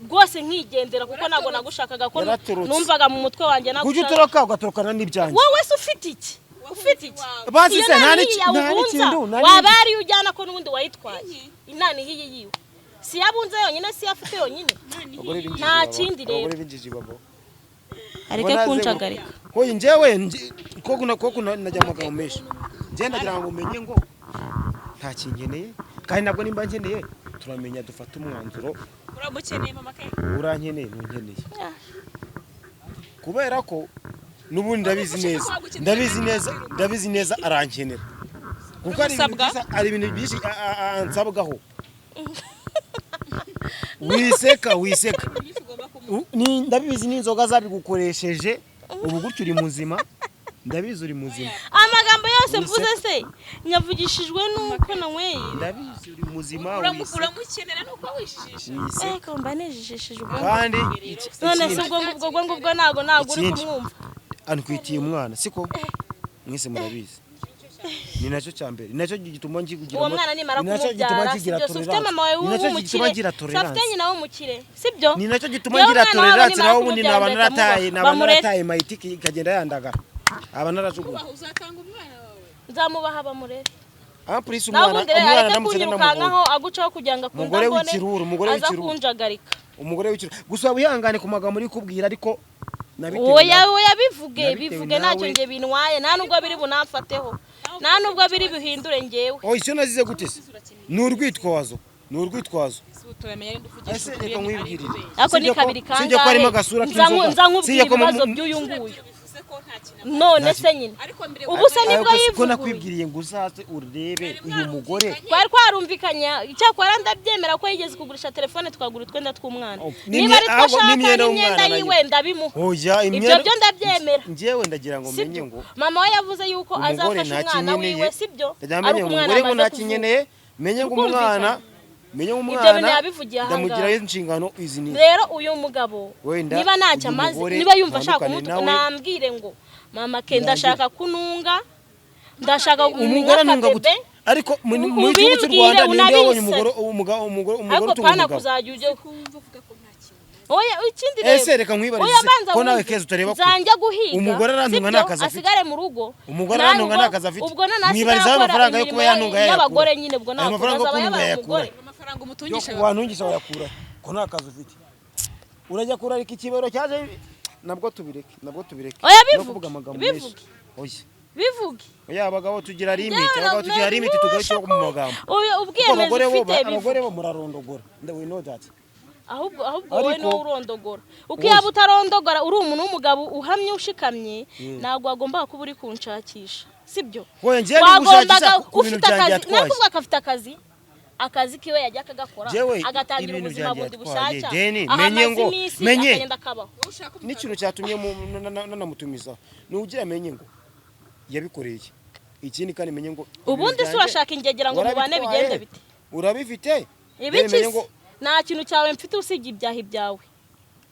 S1: rwose nkigendera, kuko ntabwo nagushakaga ko
S2: Yaratorotse.
S1: numvaga mu mutwe wanjye
S2: Kujya
S1: nagushaka.
S2: utoroka ugatorokana n'ibyanjye.
S1: Wowe se ufite iki? Ufite iki?
S2: Basi
S1: Iyo
S2: se, nta
S1: nari
S2: nta
S1: yawe ubunza,
S2: n'ikintu, nta
S1: waba ariyo ujyana ko n'ubundi wayitwaye. Inani hiyi yiwe si yabunze yonyine, si afite yonyine.
S2: Abagore b'injiji
S1: Nta
S2: baba.
S1: kindi rero.
S2: Abagore b'injiji babo.
S1: Areke kunjagarika.
S2: Hoyi njyewe ko kuna najya amagambo menshi, njye ndagira ngo umenye ngo nta kinkeneye, kandi ntabwo nimba nkeneye turamenya dufate umwanzuro.
S3: Uramukeneye, mama ke?
S2: Urankeneye, ntunkeneye?
S1: Ah.
S2: Kubera ko n'ubundi ndabizi neza, ndabizi neza arankenera, kuko ari ibintu
S3: Uragusabwa?
S2: hari ibintu byinshi ansabwaho. Wiseka, wiseka. Ndabizi n'inzoga zabigukoresheje ubu gutyo uri muzima, ndabizi uri muzima.
S1: Amagambo yose mvuze se nyavugishijwe n'uko nanyweye?
S2: Ndabizi uri muzima, wiseka.
S3: Uramukenera nuko wijijisha.
S2: Wiseka.
S1: Eko mba nijijishije ubwo.
S2: Kandi
S1: None se
S2: ikindi,
S1: ubwo ngubwo ntabwo uri
S2: Ikindi.
S1: kumwumva.
S2: Antwitiye umwana, siko mwese murabizi, ni nacyo cya mbere, ni nacyo gituma nkigira
S1: Uwo mwana nimara
S2: ni nacyo gituma
S1: kumubyara,
S2: nkigira
S1: sibyo? Si ufite
S2: tolerance.
S1: mama wawe
S2: Ni nacyo gituma
S1: w'umukire,
S2: ngira
S1: si afite
S2: tolerance.
S1: nyina w'umukire, sibyo?
S2: Ni nacyo gituma
S1: Yewe,
S2: ngira
S1: umwana wawe
S2: tolerance.
S1: nimara
S2: Naho ubundi
S1: kumubyara
S2: naba
S1: nzahita
S2: narataye
S1: mubaha.
S2: naba
S1: Bamurere.
S2: narataye mayitiki ikagenda yandagara, aba narajugunye.
S3: Uzatanga umwana wawe?
S1: Nzamubaha bamurere.
S2: Ah, please.
S1: Naho
S2: Umwana,
S1: ubundi rero
S2: umwana
S1: areke
S2: ndamutse
S1: kunyirukankaho
S2: namubonye.
S1: agucaho kugira ngo akunde
S2: Umugore
S1: ambone,
S2: w'ikiruru, umugore
S1: aza
S2: w'ikiruru.
S1: kunjagarika.
S2: Umugore w'ikiruru gusa, wihangane ku magambo uri kubwira, ariko nabitewe
S1: Oya.
S2: nawe.
S1: Oya, bivuge.
S2: Nabitewe
S1: Bivuge ntacyo
S2: nawe.
S1: nge bintwaye, nta nubwo biri bunamfateho, nta nubwo biri buhindure ngewe.
S2: Oya, icyo nazize gute se? Ni urwitwazo, ni urwitwazo.
S3: Turamenya ninde uvugisha
S2: Ese
S3: ukuri
S2: reka
S3: ari
S2: nkwibwirire.
S3: kubeshya.
S1: Ariko ni
S2: Sibyo ko-
S1: kabiri
S2: sibyo ko harimo
S1: kangahe
S2: agasura
S1: nza
S2: k'inzoga?
S1: nza nkubwira
S2: Sibyo ko
S1: ibibazo by'uyu nguyu?
S3: Bivuze ko nta kintu
S1: None se nyine
S3: ariko mbere
S1: ubu se nibwo
S2: Ariko ko
S1: yivuguruye?
S2: nakwibwiriye ngo uzaze urebe uyu mugore.
S1: Twari twarumvikanye, icyakora ndabyemera ko yigeze kugurisha telefone twagura utwenda tw'umwana.
S2: Oh,
S1: Niba ari two
S2: ahubwo
S1: ashaka
S2: n'imyenda
S1: n'imyenda
S2: y'umwana nayo.
S1: yiwe ndabimuha.
S2: Oya,
S1: Ibyo
S2: imyenda
S1: byo ndabyemera.
S2: Njyewe ndagira ngo menye
S1: Sibyo,
S2: ngo
S1: mama we yavuze yuko
S2: umugore
S1: azafasha
S2: nta
S1: umwana
S2: kinyeneye.
S1: wiwe, sibyo?
S2: Ndagira
S1: Ari
S2: menye
S1: uko
S2: ngo
S1: umwana
S2: umugore ngo
S1: amaze
S2: nta
S1: kuvuka.
S2: kinyeneye, menye ngo
S1: Tukumvikana.
S2: umwana, menye ngo
S1: Ibyo
S2: umwana
S1: bintu yabivugiye aha
S2: ndamugiraho
S1: ngaha.
S2: inshingano izi n'izi.
S1: Rero uyu mugabo
S2: Wenda
S1: niba ntacyo
S2: uyu
S1: amaze,
S2: mugore
S1: niba yumva ashaka
S2: ntandukane
S1: kumutuka,
S2: nawe.
S1: nambwire ngo mama ke ndashaka kununga, ndashaka
S2: Umugore anunga gute?
S1: nk'akabebe.
S2: Ariko mu gihugu cy'u
S1: Ubimbwire,
S2: Rwanda ninde wabonye
S1: unabise.
S2: umugore umugore
S1: Ariko
S2: utunga
S1: pana
S2: umugabo?
S1: kuzajya ujya
S3: kumva uvuga ko nta kintu.
S1: Oya, ikindi rero.
S2: Ese reka nkwibarize,
S1: Oya, banza
S2: ko nawe
S1: wumve.
S2: keza utareba kure.
S1: Nzajya guhiga,
S2: Umugore arantunga
S1: sibyo?
S2: nta kazi afite.
S1: Asigare mu rugo.
S2: Umugore
S1: Nawe
S2: arantunga nta kazi afite.
S1: ubwo none asigare
S2: Mwibarizaho
S1: akora
S2: amafaranga yo
S1: imirimo
S2: kuba yantunga yayakura.
S1: y'abagore nyine, ubwo
S2: Ayo
S1: ntabwo
S2: mafaranga yo
S1: azaba
S2: kuntunga
S1: yabaye
S2: yayakura.
S1: umugore.
S3: Amafaranga
S2: Yo
S3: umutungisha?
S2: Wantungisha wayakura ko nta kazi ufite? Urajya kurarika ikibero cyaje, nabwo tubireke, nabwo tubireke.
S1: Oya,
S2: No
S1: bivuge,
S2: kuvuga amagambo
S1: bivuge.
S2: menshi, oya.
S1: Bivuge.
S2: Oya, abagabo tugira limit,
S1: Yewe,
S2: abagabo tugira limit, tugarukira mu magambo.
S1: Oya,
S2: Kuko
S1: ubwiyemezi
S2: abagore bo
S1: ufite,
S2: abagore
S1: bivuge.
S2: bo murarondogora. We know that.
S1: Ahubwo wowe
S2: Ariko
S1: niwe urondogora. Uko yaba utarondogora, uri umuntu w'umugabo uhamye ushikamye, ntabwo wagombaga kuba uri kunshakisha, sibyo?
S2: Oya, njyewe ndi
S1: Wagombaga
S2: gushakisha ku bintu
S1: ufite
S2: byanjye
S1: akazi.
S2: yatwaye.
S1: Nakuvuga ko afite akazi, akazi kiwe yajya akagakora,
S2: Jewe,
S1: agatangira
S2: ibintu
S1: ubuzima
S2: byanjye
S1: bundi
S2: yatwaye,
S1: bushyashya,
S2: Deni,
S1: aho
S2: menye
S1: amaze
S2: ngo-
S1: iminsi
S2: menye.
S1: akagenda akabaho.
S2: N'ikintu cyatumye nanamutumiza ni ugira amenye ngo yabikoreye iki. Ikindi kandi menye ngo ibintu
S1: Ubundi se
S2: byanjye
S1: urashaka ingegera ngo mubane
S2: warabitwaye,
S1: bigende bite?
S2: Urabifite. Deni,
S1: Ibiki
S2: menye
S1: se?
S2: ngo
S1: Nta kintu cyawe mfite usibye ibyaha byawe,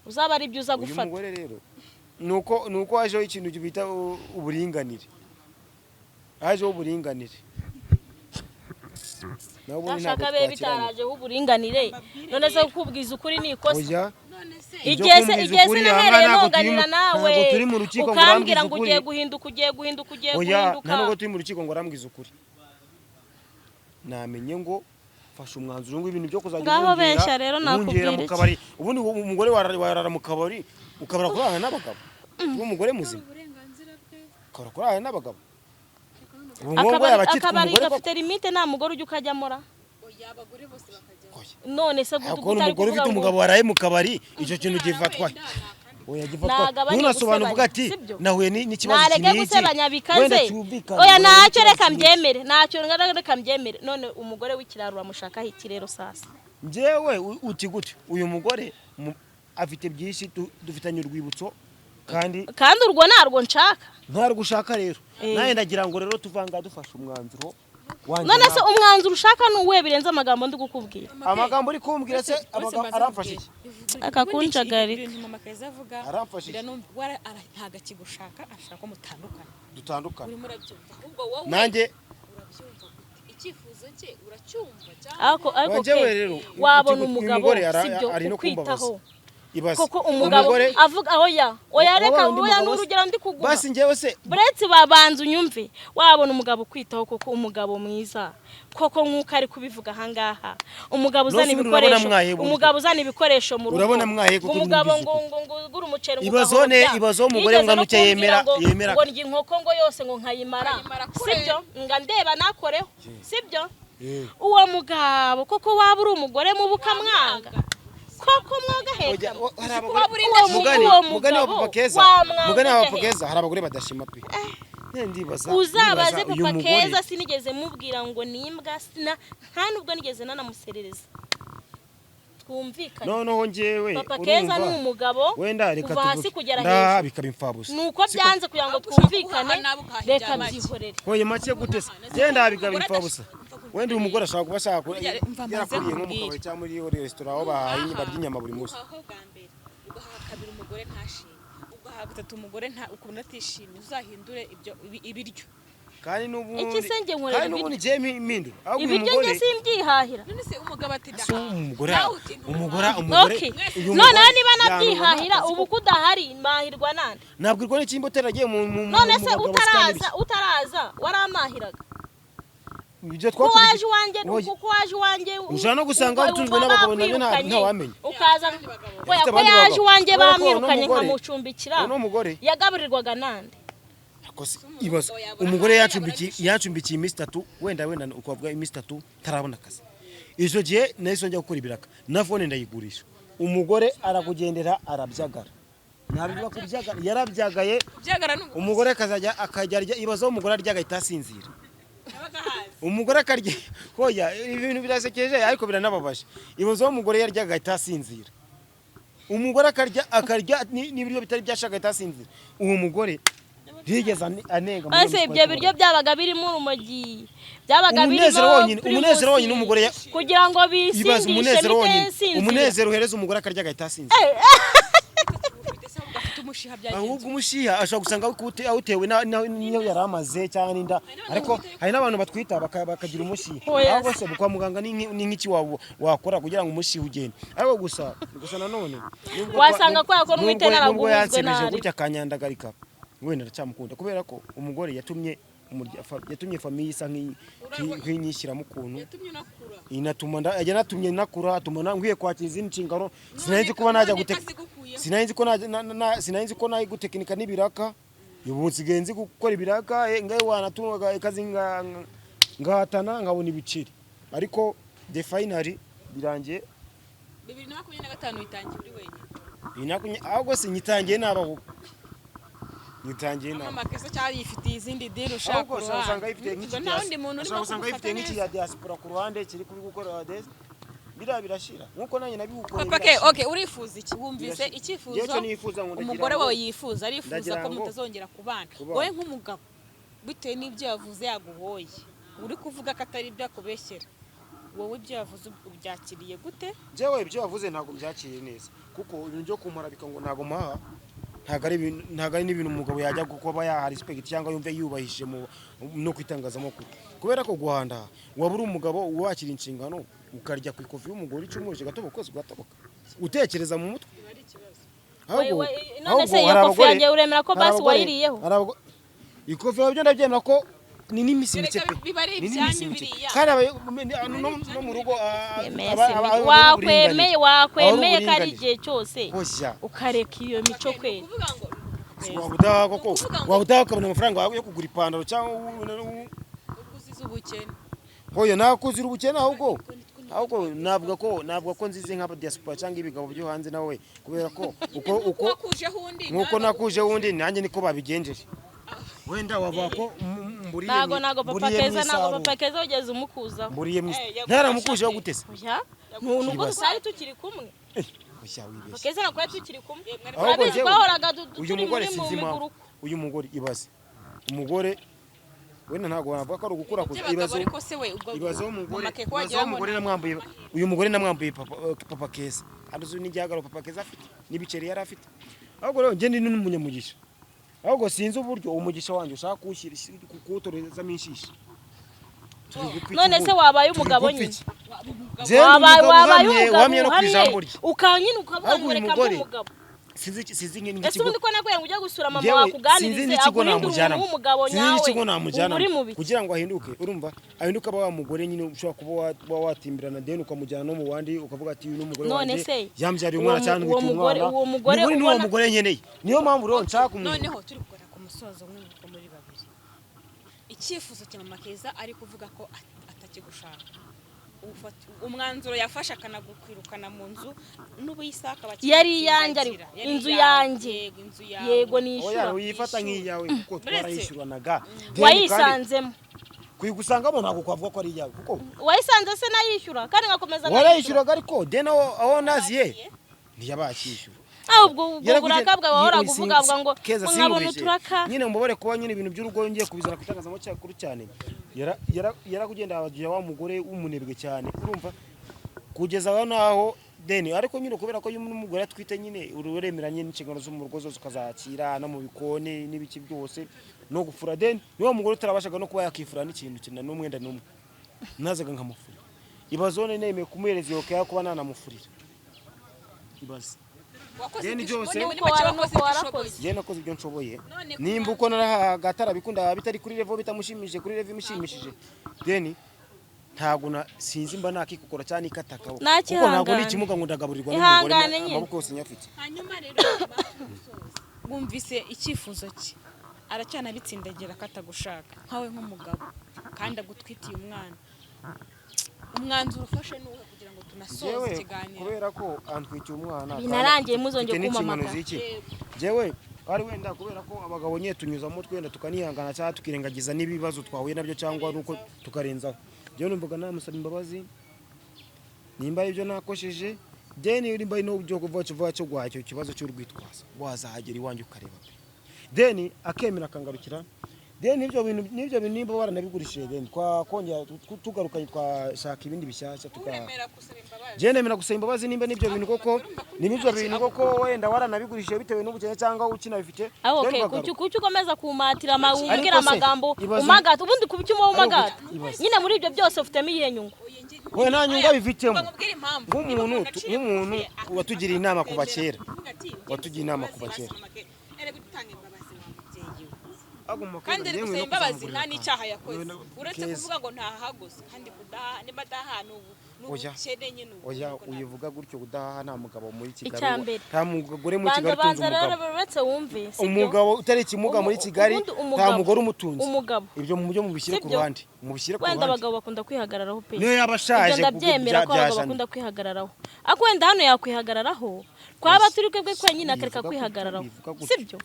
S1: uzaba ari byo uza
S2: uyu
S1: gufata.
S2: mugore rero nuko hajeho ikintu bita uburinganire, hajeho uburinganire. Naho ubundi ntabwo
S1: Ndashaka bibe
S2: twakiranye.
S1: bitarajeho uburinganire. None se kukubwiza ukuri ni ikosa?
S2: Oya. Ibyo
S1: Igihe se
S2: kumbwiza
S1: igihe se
S2: ukuri, aha
S1: nahereye
S2: ntabwo turi
S1: nonganira nawe,
S2: ntabwo turi mu rukiko ngo
S1: ukambwira
S2: urambwize
S1: ngo
S2: ukuri.
S1: ugiye guhinduka, ugiye guhinduka, ugiye
S2: Oya,
S1: guhinduka.
S2: nta nubwo turi mu rukiko ngo arambwize ukuri. Namenye ngo fashe umwanzuro ngo ibintu byo kuzajya
S1: Ngaho
S2: wongera
S1: besha rero,
S2: wongera
S1: nakubwira
S2: mu
S1: iki?
S2: kabari. Ubundi uwo umugore warara mu kabari, ukabura kurarana n'abagabo, uri umugore muzima
S3: Uburenganzira bwe.
S2: ukabura kurarana n'abagabo, ubu ngo
S1: Akabari,
S2: yaba akitwa
S1: akabari
S2: umugore koko?
S1: gafite limite, nta mugore ujya ukajyamo ra?
S3: Oya, abagore bose bakajya.
S2: Oya.
S1: None se
S2: Ariko
S1: gute
S2: kubona
S1: utari
S2: umugore
S1: kuvuga
S2: ufite
S1: ngo
S2: umugabo waraye mu kabari, icyo kintu gifatwa, oya, gifatwa.
S1: Nagabanye
S2: Ntunasobanura uvuga ati
S1: gusebanya, sibyo?
S2: nahuye n'ikibazo iki
S1: Nareke
S2: n'iki.
S1: gusebanya
S2: Wenda
S1: bikaze.
S2: cyumvikane,
S1: Oya,
S2: wenda
S1: ntacyo,
S2: ikibazo
S1: reka
S2: iki n'iki.
S1: mbyemere, ntacyo, reka mbyemere. None umugore w'ikiraro uramushakaho iki rero sasa?
S2: Njyewe uti gute uyu mugore afite byinshi dufitanye urwibutso kandi.
S1: Kandi urwo ntarwo nshaka.
S2: Ntarwo ushaka rero.
S1: Eh.
S2: Nawe ndagira ngo rero tuvanga dufashe umwanzuro wanjye
S1: None se
S2: nawe.
S1: umwanzuro ushaka ni uwuhe birenze amagambo ndi kukubwira?
S2: Amagambo uri kumbwira se, amagambo aramfasha iki?
S1: Akakunjagarika.
S3: Ibintu mama Keza avuga
S2: Aramfasha iki?
S3: ntabwo akigushaka, ashaka ko mutandukana.
S2: Dutandukane.
S3: Urimo urabyumva? Ahubwo wowe
S2: Nanjye
S3: urabyumva gute? Icyifuzo cye uracyumva cyangwa?
S1: Ariko
S2: Wanjyewe
S1: ke
S2: rero,
S1: wabona
S2: uyu
S1: umugabo,
S2: mugore
S1: sibyo,
S2: ari no
S1: ukwitaho.
S2: kumbabaza. Ibaze.
S1: Koko umugabo
S2: Umugore-
S1: avuga oya oya,
S2: Wabaye
S1: reka
S2: undi
S1: oya,
S2: mugabo
S1: ni
S2: se?
S1: urugero ndi kuguha.
S2: Basi njyewe se
S1: Buretse babanza unyumve. Wabona umugabo ukwitaho koko, umugabo mwiza koko, nk'uko ari kubivuga ahangaha, umugabo uzana
S2: Nose ubundi urabona
S1: ibikoresho,
S2: mwahe burya?
S1: umugabo uzana ibikoresho mu rugo,
S2: Urabona mwahe koko?
S1: Umugabo
S2: N'ubizi
S1: ngo
S2: koko.
S1: ngo ugura umuceri ngo
S2: Ibazo
S1: ugahora
S2: ne-
S1: urya.
S2: ibazo umugore
S1: Yigeze
S2: ngo
S1: no
S2: anuke
S1: kumbwira
S2: yemera-
S1: ngo-
S2: yemera.
S1: ngo ndya inkoko ngo yose ngo nkayimara.
S3: Nkayimara kure.
S1: Sibyo? Nga ndeba nakoreho, sibyo? Uwo mugabo koko, waba uri umugore mubi ukamwanga koko, mwagaheka.
S2: Oya, hari abagore-
S3: Kuba burinda
S2: mugani
S1: uwo
S2: mugani wa
S1: mugabo
S2: Papa Keza,
S1: wamwanga
S2: mugani wa Papa
S1: ugaheka.
S2: Keza, hari abagore badashima pe. Ndibaza
S1: Uzabaze
S2: ndibaza uyu
S1: Papa
S2: mugore-
S1: Keza, sinigeze mubwira ngo ni imbwa, sina nta nubwo nigeze nanamuserereza, twumvikane.
S2: Noneho njyewe
S1: Papa Keza ni
S2: urumva,
S1: umugabo
S2: wenda reka
S1: kuva hasi
S2: tuvuge
S1: kugera
S2: ndaha
S1: hejuru.
S2: bikaba imfabusa.
S1: Ni uko byanze kugira ngo
S3: Ahubwo ushaka
S1: twumvikane.
S3: guhaha nabi ugahaha
S1: Reka
S3: ibya make.
S1: byihorere.
S2: Hoye make gute se? Genda bikaba imfabusa. Wenda uyu mugore ashobora kuba ashaka
S3: Burya mva maze
S2: yarakuriye nko mu
S3: nkubwire.
S2: kabari cyangwa muri resitora aho bahaye barya inyama buri munsi.
S3: Uhaha bwa mbere, ugahaha kabiri, umugore ntashime, ugahaha gatatu, umugore nta ukabona atishimye, uzahindure ibyo ibiryo.
S2: Kandi n'ubundi
S1: Iki se njye nkorera
S2: kandi n'ubundi njyewe mpindura ahubwo uyu
S1: Ibiryo
S2: mugore
S1: njye simbyihahira.
S3: None se umugabo ati
S2: Si umugore
S3: Nawe uti
S2: umugore umugore
S1: Okay.
S2: uyu
S1: Noneho
S2: mugore
S1: niba
S2: yanubona
S1: nabyihahira,
S2: akazi
S1: ubu
S2: ko-
S1: ko udahari mahirwa nande?
S2: Nabwirwa n'ikimba utaragiye mu
S1: None
S2: mu
S1: se
S2: bagabo
S1: utaraza
S2: sitani.
S1: utaraza waramahiraga?
S2: Ibyo
S1: Ko waje iwanjye,
S2: Oya.
S1: kuko waje iwanjye
S2: Ushobora no gusanga utunzwe n'abagabo nabyo ntawamenya.
S1: Ukaza oya,
S2: Afite
S1: ko
S2: abandi
S1: yaje
S2: bagabo.
S1: iwanjye
S2: Kubera ko
S1: bamwirukanye
S2: uno mugore-
S1: nkamucumbikira,
S2: uno mugore
S1: yagaburirwaga nande?
S2: Ako se, ibaze umugore yacumbikiye iminsi 3, wenda ukavuga iminsi 3 tarabona akazi. Icyo gihe nahise njya gukora ibiraka na phone ndayigurisha. Umugore arakugendera arabyagara, ntabivuga kubyagara, yarabyagaye.
S3: Byagara ni
S2: Umugore akazajya akajya arya. Ibaze aho umugore arya agahita asinzira. Umugore akarya, hoya, ibintu birasekeje ariko biranababaje. Ibaze aho umugore yarya agahita asinzira. Umugore akarya n'ibiryo bitari byasha agahita asinzira. Uwo mugore ntiyigeze anenga muri iyo
S1: Ese
S2: minsi
S1: ibyo
S2: twari
S1: biryo
S2: tubanye.
S1: byabaga birimo urumogi, byabaga
S2: Umunezero
S1: birimo
S2: wonyine, umunezero wonyine umugore
S1: kugira ngo
S2: ibaze
S1: bisindishe
S2: umunezero wonyine,
S1: bite.
S2: umunezero uhereza umugore akarya agahita asinzira.
S3: Ufite umushiha byagenze.
S2: Ahubwo umushiha ashobora gusanga awutewe n'iyo yari amaze cyangwa n'inda, ariko hari n'abantu batwita bakagira umushiha.
S1: Oya.
S2: Ahubwo se kwa muganga ni nk'iki wakora kugira ngo umushiha ugende? Ariko gusa nanone
S1: Wasanga kubera ko ntwite
S2: nubwo
S1: naraguhuzwe
S2: yansebeje
S1: nabi.
S2: gutya akanyandagarika, wenda ndacyamukunda kubera ko umugore yatumye yatumye famille isa nk'inyishyiramo ukuntu.
S3: Yatumye unakura.
S2: Inatuma yanatumye nakura, atuma nkwiye kwakira izindi nshingano. Sinari nzi kuba najya
S3: None
S2: guteka
S3: kazigukuyeho.
S2: Sinari nzi ko sinari nzi ko nayi gutekinika n'ibiraka. Ubu nsigaye nzi gukora ibiraka, ngaye wanatunga akazi ngahatana nkabona ibiceri, ariko the finally birangiye.
S3: 2025 itangiye uri wenyine.
S2: Ahubwo se nyitangiye nabi? Ahubwo nyitangiye nabi.
S3: Mama Keza cyangwa yifitiye izindi deal ushaka
S2: Ahubwo
S3: ku
S2: ushobora
S3: ruhande.
S2: usanga yifitiye nk'iki
S3: Ubwo nta wundi muntu urimo
S2: ushobora gusanga
S3: kugufata
S2: yifitiye nk'iki
S3: neza.
S2: ya diaspora ku ruhande kiri kubikora biriya birashira nkuko nanjye nabigukoreye.
S3: Papa ke,
S2: Birashira.
S3: okay, urifuza iki? Wumvise
S2: Birashira.
S3: icyifuzo
S2: Njyewe icyo nifuza ngo ndagira
S3: umugore
S2: ngo-
S3: wawe yifuza, arifuza
S2: ndagira
S3: ko
S2: ngo-
S3: mutazongera kubana.
S2: Kubana.
S3: Wowe nk'umugabo, bitewe n'ibyo yavuze yaguhoye, uri kuvuga ko atari ibyo akubeshyera, wowe ibyo yavuze ubyakiriye gute?
S2: Njyewe ibyo yavuze ntabwo byakiriye neza, kuko ibintu byo kumparabika ngo ntabwo mpaha ntabwo ari n'ibintu umugabo yajya kuba yaha respect cyangwa yumve yubahishije mu no ku itangazamakuru, kubera ko guhanda waba uri umugabo wakira inshingano ukarya ku ikofi y'umugore icyumweru kigatoboka, ukwezi kugatoboka, utekereza mu mutwe.
S1: None
S2: Ahubwo
S1: se iyo
S2: hari
S1: kofi yanjye uremera ko
S2: hari
S1: basi wayiriyeho?
S2: Ikofi yawe byo ndabyemera ko ni n'iminsi mike
S3: Erega
S2: pe.
S3: biba ari
S2: Ni n'iminsi
S3: ibyanyu
S2: mike.
S3: biriya.
S2: Kandi no mu rugo
S1: Yemeye
S2: aba
S1: wakwemeye
S2: uburinganire.
S1: Wakwemeye ko ari
S2: Uburinganire.
S1: igihe cyose
S2: Oya.
S1: ukareka iyo mico kweri.
S3: Kuvuga ngo
S2: Waba udaha koko,
S3: Ukuvuga ngo-
S2: waba udaha ukabona amafaranga yo kugura ipantaro cyangwa
S3: uzize ubukene.
S2: Hoya, nakuzira ubukene. Ahubwo navuga ko nzize nk'aba diaspora cyangwa ibigabo byo hanze nawe, kubera ko uko
S3: Wakujeho undi.
S2: Nkuko
S3: nawe
S2: nakuje wundi, nanjye niko babigenjeje. Wenda wavuga ko mburiye
S1: Ntago Papa
S2: mburiye
S1: Keza, ntago
S2: mw'isarura.
S1: Papa Keza wigeze umukuzaho.
S2: Mburiye
S3: Eh, yagufasha
S2: ntaramukujeho
S3: ate?
S2: gute se?
S1: Oya, nubwo
S2: Ibaze.
S1: tutari tukiri kumwe.
S2: Oya, wibeshye.
S1: Papa Keza ntabwo twari tukiri kumwe.
S2: Ahubwo
S1: Urabizi,
S2: njyewe-
S1: twahoraga
S2: uyu
S1: turi
S2: mugore
S1: muri mu
S2: sinzi impamvu
S1: miguruko.
S2: Uyu mugore, ibaze umugore, wenda ntabwo navuga ko ari ugukura kuza.
S3: By'abagabo.
S2: Ibaze
S3: Ariko se we ubwo
S2: ibaze umugore
S3: mama Keke
S2: ibaze
S3: wagira ngo
S2: umugore namwambuye, uyu mugore namwambuye papa, Papa Keza aruzi n'igihagararo Papa Keza afite n'ibiceri yari afite. Ahubwo rero njye ndi n'umunyamugisha, ahubwo sinzi uburyo umugisha wanjye ushaka kuwutorezamo inshishi. Turi gupfa iki
S1: None se
S2: ubundi?
S1: wabaye
S2: Turi
S1: umugabo
S2: gupfa
S1: nyine?
S2: iki? Njyewe ni
S1: Wabaye
S2: umugabo
S1: wabaye
S2: uhamye,
S1: umugabo
S2: uhamye no ku
S1: uhamye
S2: ijambo rye.
S1: Ukanyine ukavuga
S2: Ahubwo
S1: ngo
S2: uyu
S1: reka mbe
S2: mugore,
S1: umugabo.
S2: Sinzi
S1: Ese
S2: nk'ikigo
S1: ubundi ko naguye ngo ujye gusura mama
S2: Njyewe sinzi
S1: wakuganirize,
S2: n'ikigo
S1: aguhindure umuntu
S2: namujyanamo,
S1: w'umugabo
S2: sinzi
S1: nyawe,
S2: n'ikigo
S1: uba uri
S2: namujyanamo
S1: mubi.
S2: Kugira ngo ahinduke, urumva, ahinduke aba wa mugore nyine ushobora kuba watimbirana, deni ukamujyana no mu bandi, ukavuga ati uyu ni umugore
S1: None
S2: wanjye,
S1: se,
S2: yambyariye
S1: uwo
S2: umwana cyangwa
S1: uwo
S2: ntwite
S1: mugore-
S2: umwana.
S1: uwo mugore
S2: Ni uwo
S1: ubona-
S2: mugore nkeneye, niyo mpamvu rero nshaka umuntu.
S3: Noneho turi kugana ku musozo w'umwuka muri babiri. Icyifuzo cya mama Keza ari kuvuga ko atakigushaka. Umwanzuro yafashe akanagukwirukana mu nzu n'ubu isaka.
S1: Yari iyanjye ariko, inzu yanjye.
S3: Yego, inzu yawe.
S1: Yego,
S2: Oya,
S1: nishyura.
S2: uyifata nk'iyawe kuko
S3: Uretse-
S2: twarayishyuranaga. Deni kandi
S1: Wayisanzemo.
S2: kuyigusangamo ntabwo kwavuga ko ari iyawe kuko
S1: Wayisanze se nayishyura kandi nkakomeza nkayishyura.
S2: Warayishyuraga, ariko deni aho naziye ntiyabakishyura.
S1: Ah, ubwo buraka bwawe wahoraga uvuga ngo
S2: Keza,
S1: ngo nkabona
S2: sinkubeshye.
S1: uturaka.
S2: Nyine mubabare kuba nyine ibintu by'urugo ngiye kubizana ku itangazamakuru cyane. Yarakugenda abagira wa mugore w'umunebwe cyane, urumva, kugeza aho naho deni. Ariko nyine kubera ko iyo n'umugore atwite nyine uremeranye n'inshingano zo mu rugo zose ukazakira, no mu bikoni n'ibiki byose no gufura. Deni ni wa mugore utarabashaga no kuba yakifura n'ikintu kintu n'umwenda n'umwe, nazaga nkamufurira. Ibaze nemeye kumuhereza iyo keya kuba nanamufurira, ibaze.
S3: Wakoze
S2: Deni
S3: ibyo
S2: byose-
S3: ushoboye, muri
S1: Nuko
S3: make wakoze
S1: nuko
S3: ibyo
S1: warakoze.
S3: ushoboye.
S2: Njyewe nakoze ibyo nshoboye.
S3: None ku
S2: Nimba uko narahaga atarabikunda, bitari kuri level bitamushimishije, kuri level imushimishije, deni ntabwo na sinzi mba nakikukora cyane ikatakaho, kuko ntabwo
S1: Nakihangane.
S2: ni ikimuga ngo ndagaburirwa n'umugore
S1: Ihangane nyine.
S2: amaboko yose nyafite.
S3: Hanyuma rero wumvise icyifuzo cye, aracyanabitsindagira ko atagushaka nkawe nk'umugabo kandi agutwitiye umwana. Umwanzuro ufashe ni uwuhe kugira ngo tunasoze
S2: Njyewe
S3: ikiganiro?
S2: kubera ko antwitiye umwana kandi
S1: Binarangiye muzongeye
S2: mfite n'inshingano
S1: kumpamagara.
S2: z'iki, njyewe ari wenda kubera ko abagabo nyine tunyuzamo twenda tukanihangana cyangwa tukirengagiza n'ibibazo twahuye nabyo cyangwa nuko tukarenzaho. Njyewe numvaga namusaba imbabazi nimba ari ibyo nakosheje, deni nimba ari n'ibyo kuvuga cyo vuba cyo guhaha icyo kibazo cy'urwitwazo, wazahagera iwanjye ukareba pe, deni akemera akangarukira. Deni n'ibyo bintu nimba waranabigurishije, deni twakongera tugarukanye twashaka ibindi bishyashya tuka
S3: Uremera gusaba imbabazi?
S2: Njyewe nemera gusaba imbabazi nimba n'ibyo bintu koko, nimba ibyo bintu koko wenda waranabigurishije bitewe n'ubukene cyangwa ukinabifite,
S1: Aho
S2: then
S1: okay,
S2: ukagaruka.
S1: kuki ukomeza kumatira umbwira
S2: Ariko se,
S1: amagambo
S2: ibaze-
S1: umagata? Ubundi kuki uba umagata?
S2: Ibaze.
S1: Nyine muri ibyo byose ufitemo iyihe nyungu?
S2: We nta nyungu abifitemo.
S3: Nkubwire impamvu.
S2: Nk'umuntu watugiriye inama kuva kera. Watugiriye inama kuva kera.
S3: Erega utanga imbabazi wa mubyeyi we.
S2: Agomba
S3: Kandi ari
S2: yewe
S3: gusaba
S2: no
S3: imbabazi
S2: kuzamugurira
S3: nta n'icyaha yakoze,
S2: Yewe
S3: uretse
S2: Keza.
S3: kuvuga ngo ntahaguze kandi kudaha, niba adaha ni
S2: Oya.
S3: ubukene nyine ubu.
S2: Oya,
S3: Nuko
S2: uyivuga gutyo udahaha, nta mugabo muri Kigali
S1: Icya mbere.
S2: nta mugore muri
S1: Banza
S2: Kigali utunze
S1: banza rero
S2: umugabo.
S1: uretse wumve, sibyo?
S2: Umugabo utari ikimuga muri Kigali,
S1: Ubundi
S2: nta
S1: umugabo-
S2: mugore umutunze.
S1: Umugabo.
S2: Ibyo mu byo mubishyire ku
S1: Sibyo?
S2: ruhande, mubishyire ku
S1: Wenda
S2: ruhande.
S1: abagabo bakunda kwihagararaho pe.
S2: Niyo yaba ashaje,
S1: Ibyo ndabyemera ko abagabo
S2: byajana.
S1: bakunda kwihagararaho, ariko wenda hano yakwihagararaho twaba turi twebwe twenyine, akareka
S2: Bivuga gutyo,
S1: kwihagararaho.
S2: bivuga gutyo.
S1: Sibyo?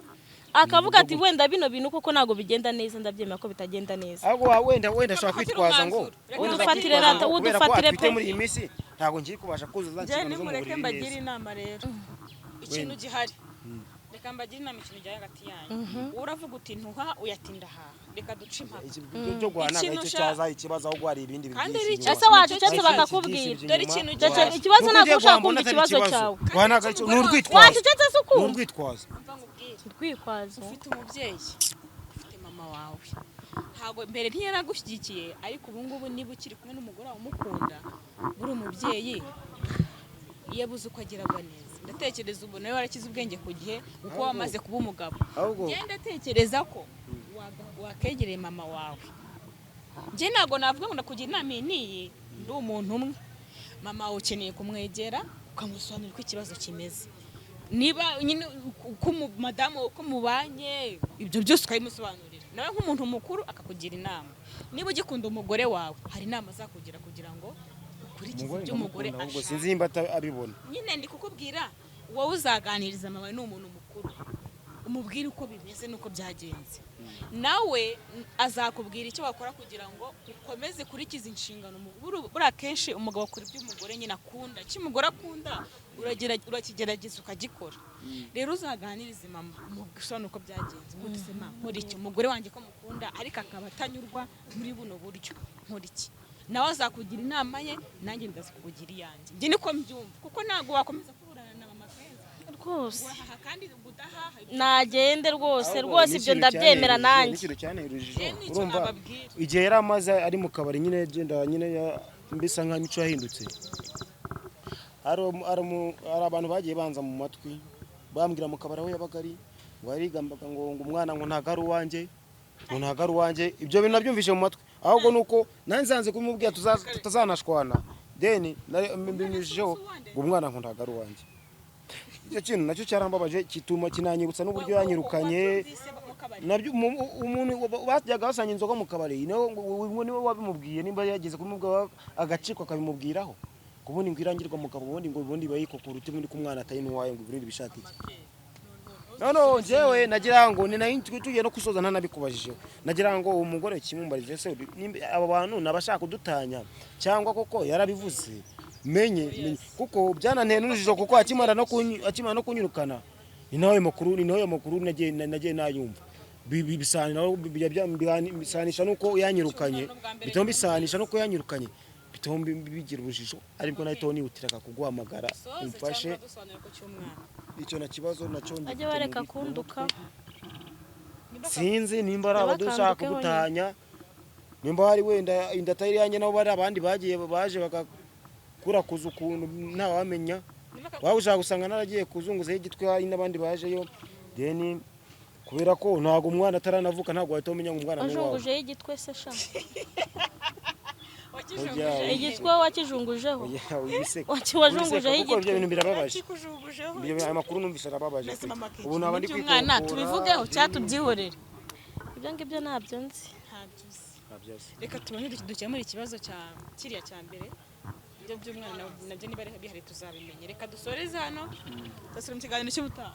S1: Akavuga ati wenda bino bintu koko ntabwo bigenda neza, ndabyemera ko bitagenda neza.
S2: Ahubwo wenda ashobora kwitwaza ngo
S3: Umwanzuro.
S2: wenda
S1: Udufatire
S2: kwitwaza
S1: rata,
S2: ngo kubera ko
S1: udufatire
S2: atwite
S1: pe.
S2: muri iyi minsi ntabwo ngiye kubasha kuzuza
S3: Njye
S2: inshingano zo mu
S3: nimureke
S2: buriri
S3: mbagire
S2: neza.
S3: inama rero, ikintu gihari, reka mbagire inama, ikintu gihari hagati yanyu. Uravuga uti ntuha, uyatinda haha, reka duce impaka.
S2: Iki byo guhana
S3: Ikintu
S2: icyo cyaza ikibazo, ahubwo hari ibindi
S3: Kandi
S2: byinshi
S3: ari
S2: inyuma.
S1: Ese wacecetse
S2: Iki
S1: bakakubwira?
S2: byinshi
S3: Dore
S2: inyuma.
S3: ikintu
S1: Cece,
S3: gihari.
S1: ikibazo
S2: Nuko
S1: ntabwo
S2: ugiye
S1: ushaka
S2: guhamba
S1: kumva
S2: atari
S1: ikibazo cyawe.
S2: Guhana ni urwitwazo.
S1: Wacecetse se
S2: Ni
S1: ukumva?
S2: urwitwazo.
S3: Mva nkubwire.
S1: Urwitwazo.
S3: Ufite umubyeyi, ufite mama wawe, ntabwo mbere ntiyaragushyigikiye, ariko ubu ngubu niba ukiri kumwe n'umugore wawe umukunda, buri umubyeyi iyo abuze uko agira agwa neza. Ndatekereza ubu nawe warakize ubwenge ku gihe kuko wamaze kuba umugabo.
S2: Ahubwo
S3: Njye ndatekereza ko wakegereye mama wawe. Njye ntabwo navuga ngo ndakugira inama iyi n'iyi, ndi umuntu umwe. Mama wawe ukeneye kumwegera ukamusobanurira uko ikibazo kimeze, niba nyine uko madamu uko mubanye, ibyo byose ukabimusobanurira, nawe nk'umuntu mukuru akakugira inama. Niba ugikunda umugore wawe, hari inama azakugira kugira ngo ukurikize
S2: umugore
S3: ibyo umugore
S2: ndamukunda, ahubwo
S3: ashaka.
S2: sinzi nimba abibona.
S3: Nyine ndi kukubwira, wowe uzaganiriza mama, ni umuntu mukuru, umubwire uko bimeze n'uko byagenze, nawe azakubwira icyo wakora kugira ngo ukomeze kurikiza inshingano. Buriya akenshi umugabo akora ibyo umugore nyine akunda, icyo umugore akunda urakigerageza ukagikora. Rero uzaganirize mama, umusobanurire uko byagenze, ubundi se mama, nkora iki? Umugore wanjye ko mukunda ariko akaba atanyurwa muri buno buryo, nkora iki? Nawe azakugira inama ye, nanjye ndaza kukugira iyanjye. Njye niko mbyumva, kuko ntabwo wakomeza kuburana na mama Keza.
S1: Rwose
S3: Urahaha kandi udahaha.
S1: Nagende rwose.
S2: Ahubwo
S1: Rwose ibyo
S2: n'ikintu
S1: ndabyemera nanjye.
S2: N'ikintu cyanteye urujijo,
S3: Nicyo
S2: urumva,
S3: nababwira.
S2: igihe yari amaze ari mu kabari nyine, agenda nyine mbisa nkaho imico yahindutse. Hari abantu bagiye banza mu matwi bambwira mu kabari aho yabaga ari, ngo yarigambaga ngo umwana ngo ntabwo ari uwanjye, ngo ntabwo ari uwanjye. Ibyo bintu nabyumvise mu matwi, ahubwo nuko nanjye nsanze kubimubwira tutazanashwana. Then mbinyujijeho ngo umwana ngo ntabwo ari uwanjye. Icyo kintu nacyo cyarambabaje, kituma kinanyibutsa n'uburyo yanyirukanye. Nabyo umuntu bajyaga basanga inzoga mu kabari niwe niwe wabimubwiye, nimba yageze kumubwira agaciko akabimubwiraho, ubundi ngo irangirwa mugabo, ubundi ngo ubundi bayikokora uti ubundi ko umwana atari n'uwawe, ngo ubundi bishaka iki? Noneho njyewe nagira ngo ni nayo tugiye no gusoza ntanabikubajijeho, nagira ngo uwo mugore kimumbarize se, nimba abo bantu nabashaka kudutanya cyangwa koko yarabivuze, menye kuko byananteye n'urujijo, kuko akimara no kunyirukana ni nawe makuru nagiye nayumva. Bisanisha nuko yanyirukanye, bituma bisanisha nuko yanyirukanye, bituma bigira urujijo, aribwo nahita nihutiraga kuguhamagara umfashe. Icyo na kibazo nacyo
S1: Bajye
S2: ngifite
S1: bareka
S2: mu
S1: kunduka.
S2: mutwe. Sinzi nimba ari abadushaka
S1: Ntibakandukeho.
S2: kudutanya, nimba hari wenda inda atari iyanjye, nabo bari abandi bagiye baje bagakurakuza ukuntu ntawamenya. Waba ushaka gusanga naragiye kuzunguzaho igitwe, hari n'abandi bajeyo. Then kubera ko ntabwo umwana ataranavuka, ntabwo wahita umenya ngo umwana ni uwawe.
S1: Wajungujeho igitwe se sha?
S2: Oya,
S1: Igitwe wakijungujeho?
S2: Oya, wiseka.
S1: Wajungujeho
S2: Wiseka, kuko ibyo
S1: igitwe?
S2: bintu birababaje.
S3: Kikujugujeho.
S2: Ibyo aya makuru numvise arababaje
S3: Mbese
S2: pe.
S3: mama Kiki,
S2: Ubu naba ndi
S3: iby'umwana
S2: kwikokora.
S3: tubivugeho cyangwa tubyihorere?
S1: Ibyo ngibyo ntabyo nzi.
S3: Ntabyo uzi.
S2: Ntabyo azi.
S3: Reka tubone dukemure ikibazo cya kiriya cya mbere, ibyo by'umwana nabyo niba bihari tuzabimenya. Reka dusoreze hano, tuzasubira mu kiganiro cy'ubutaha.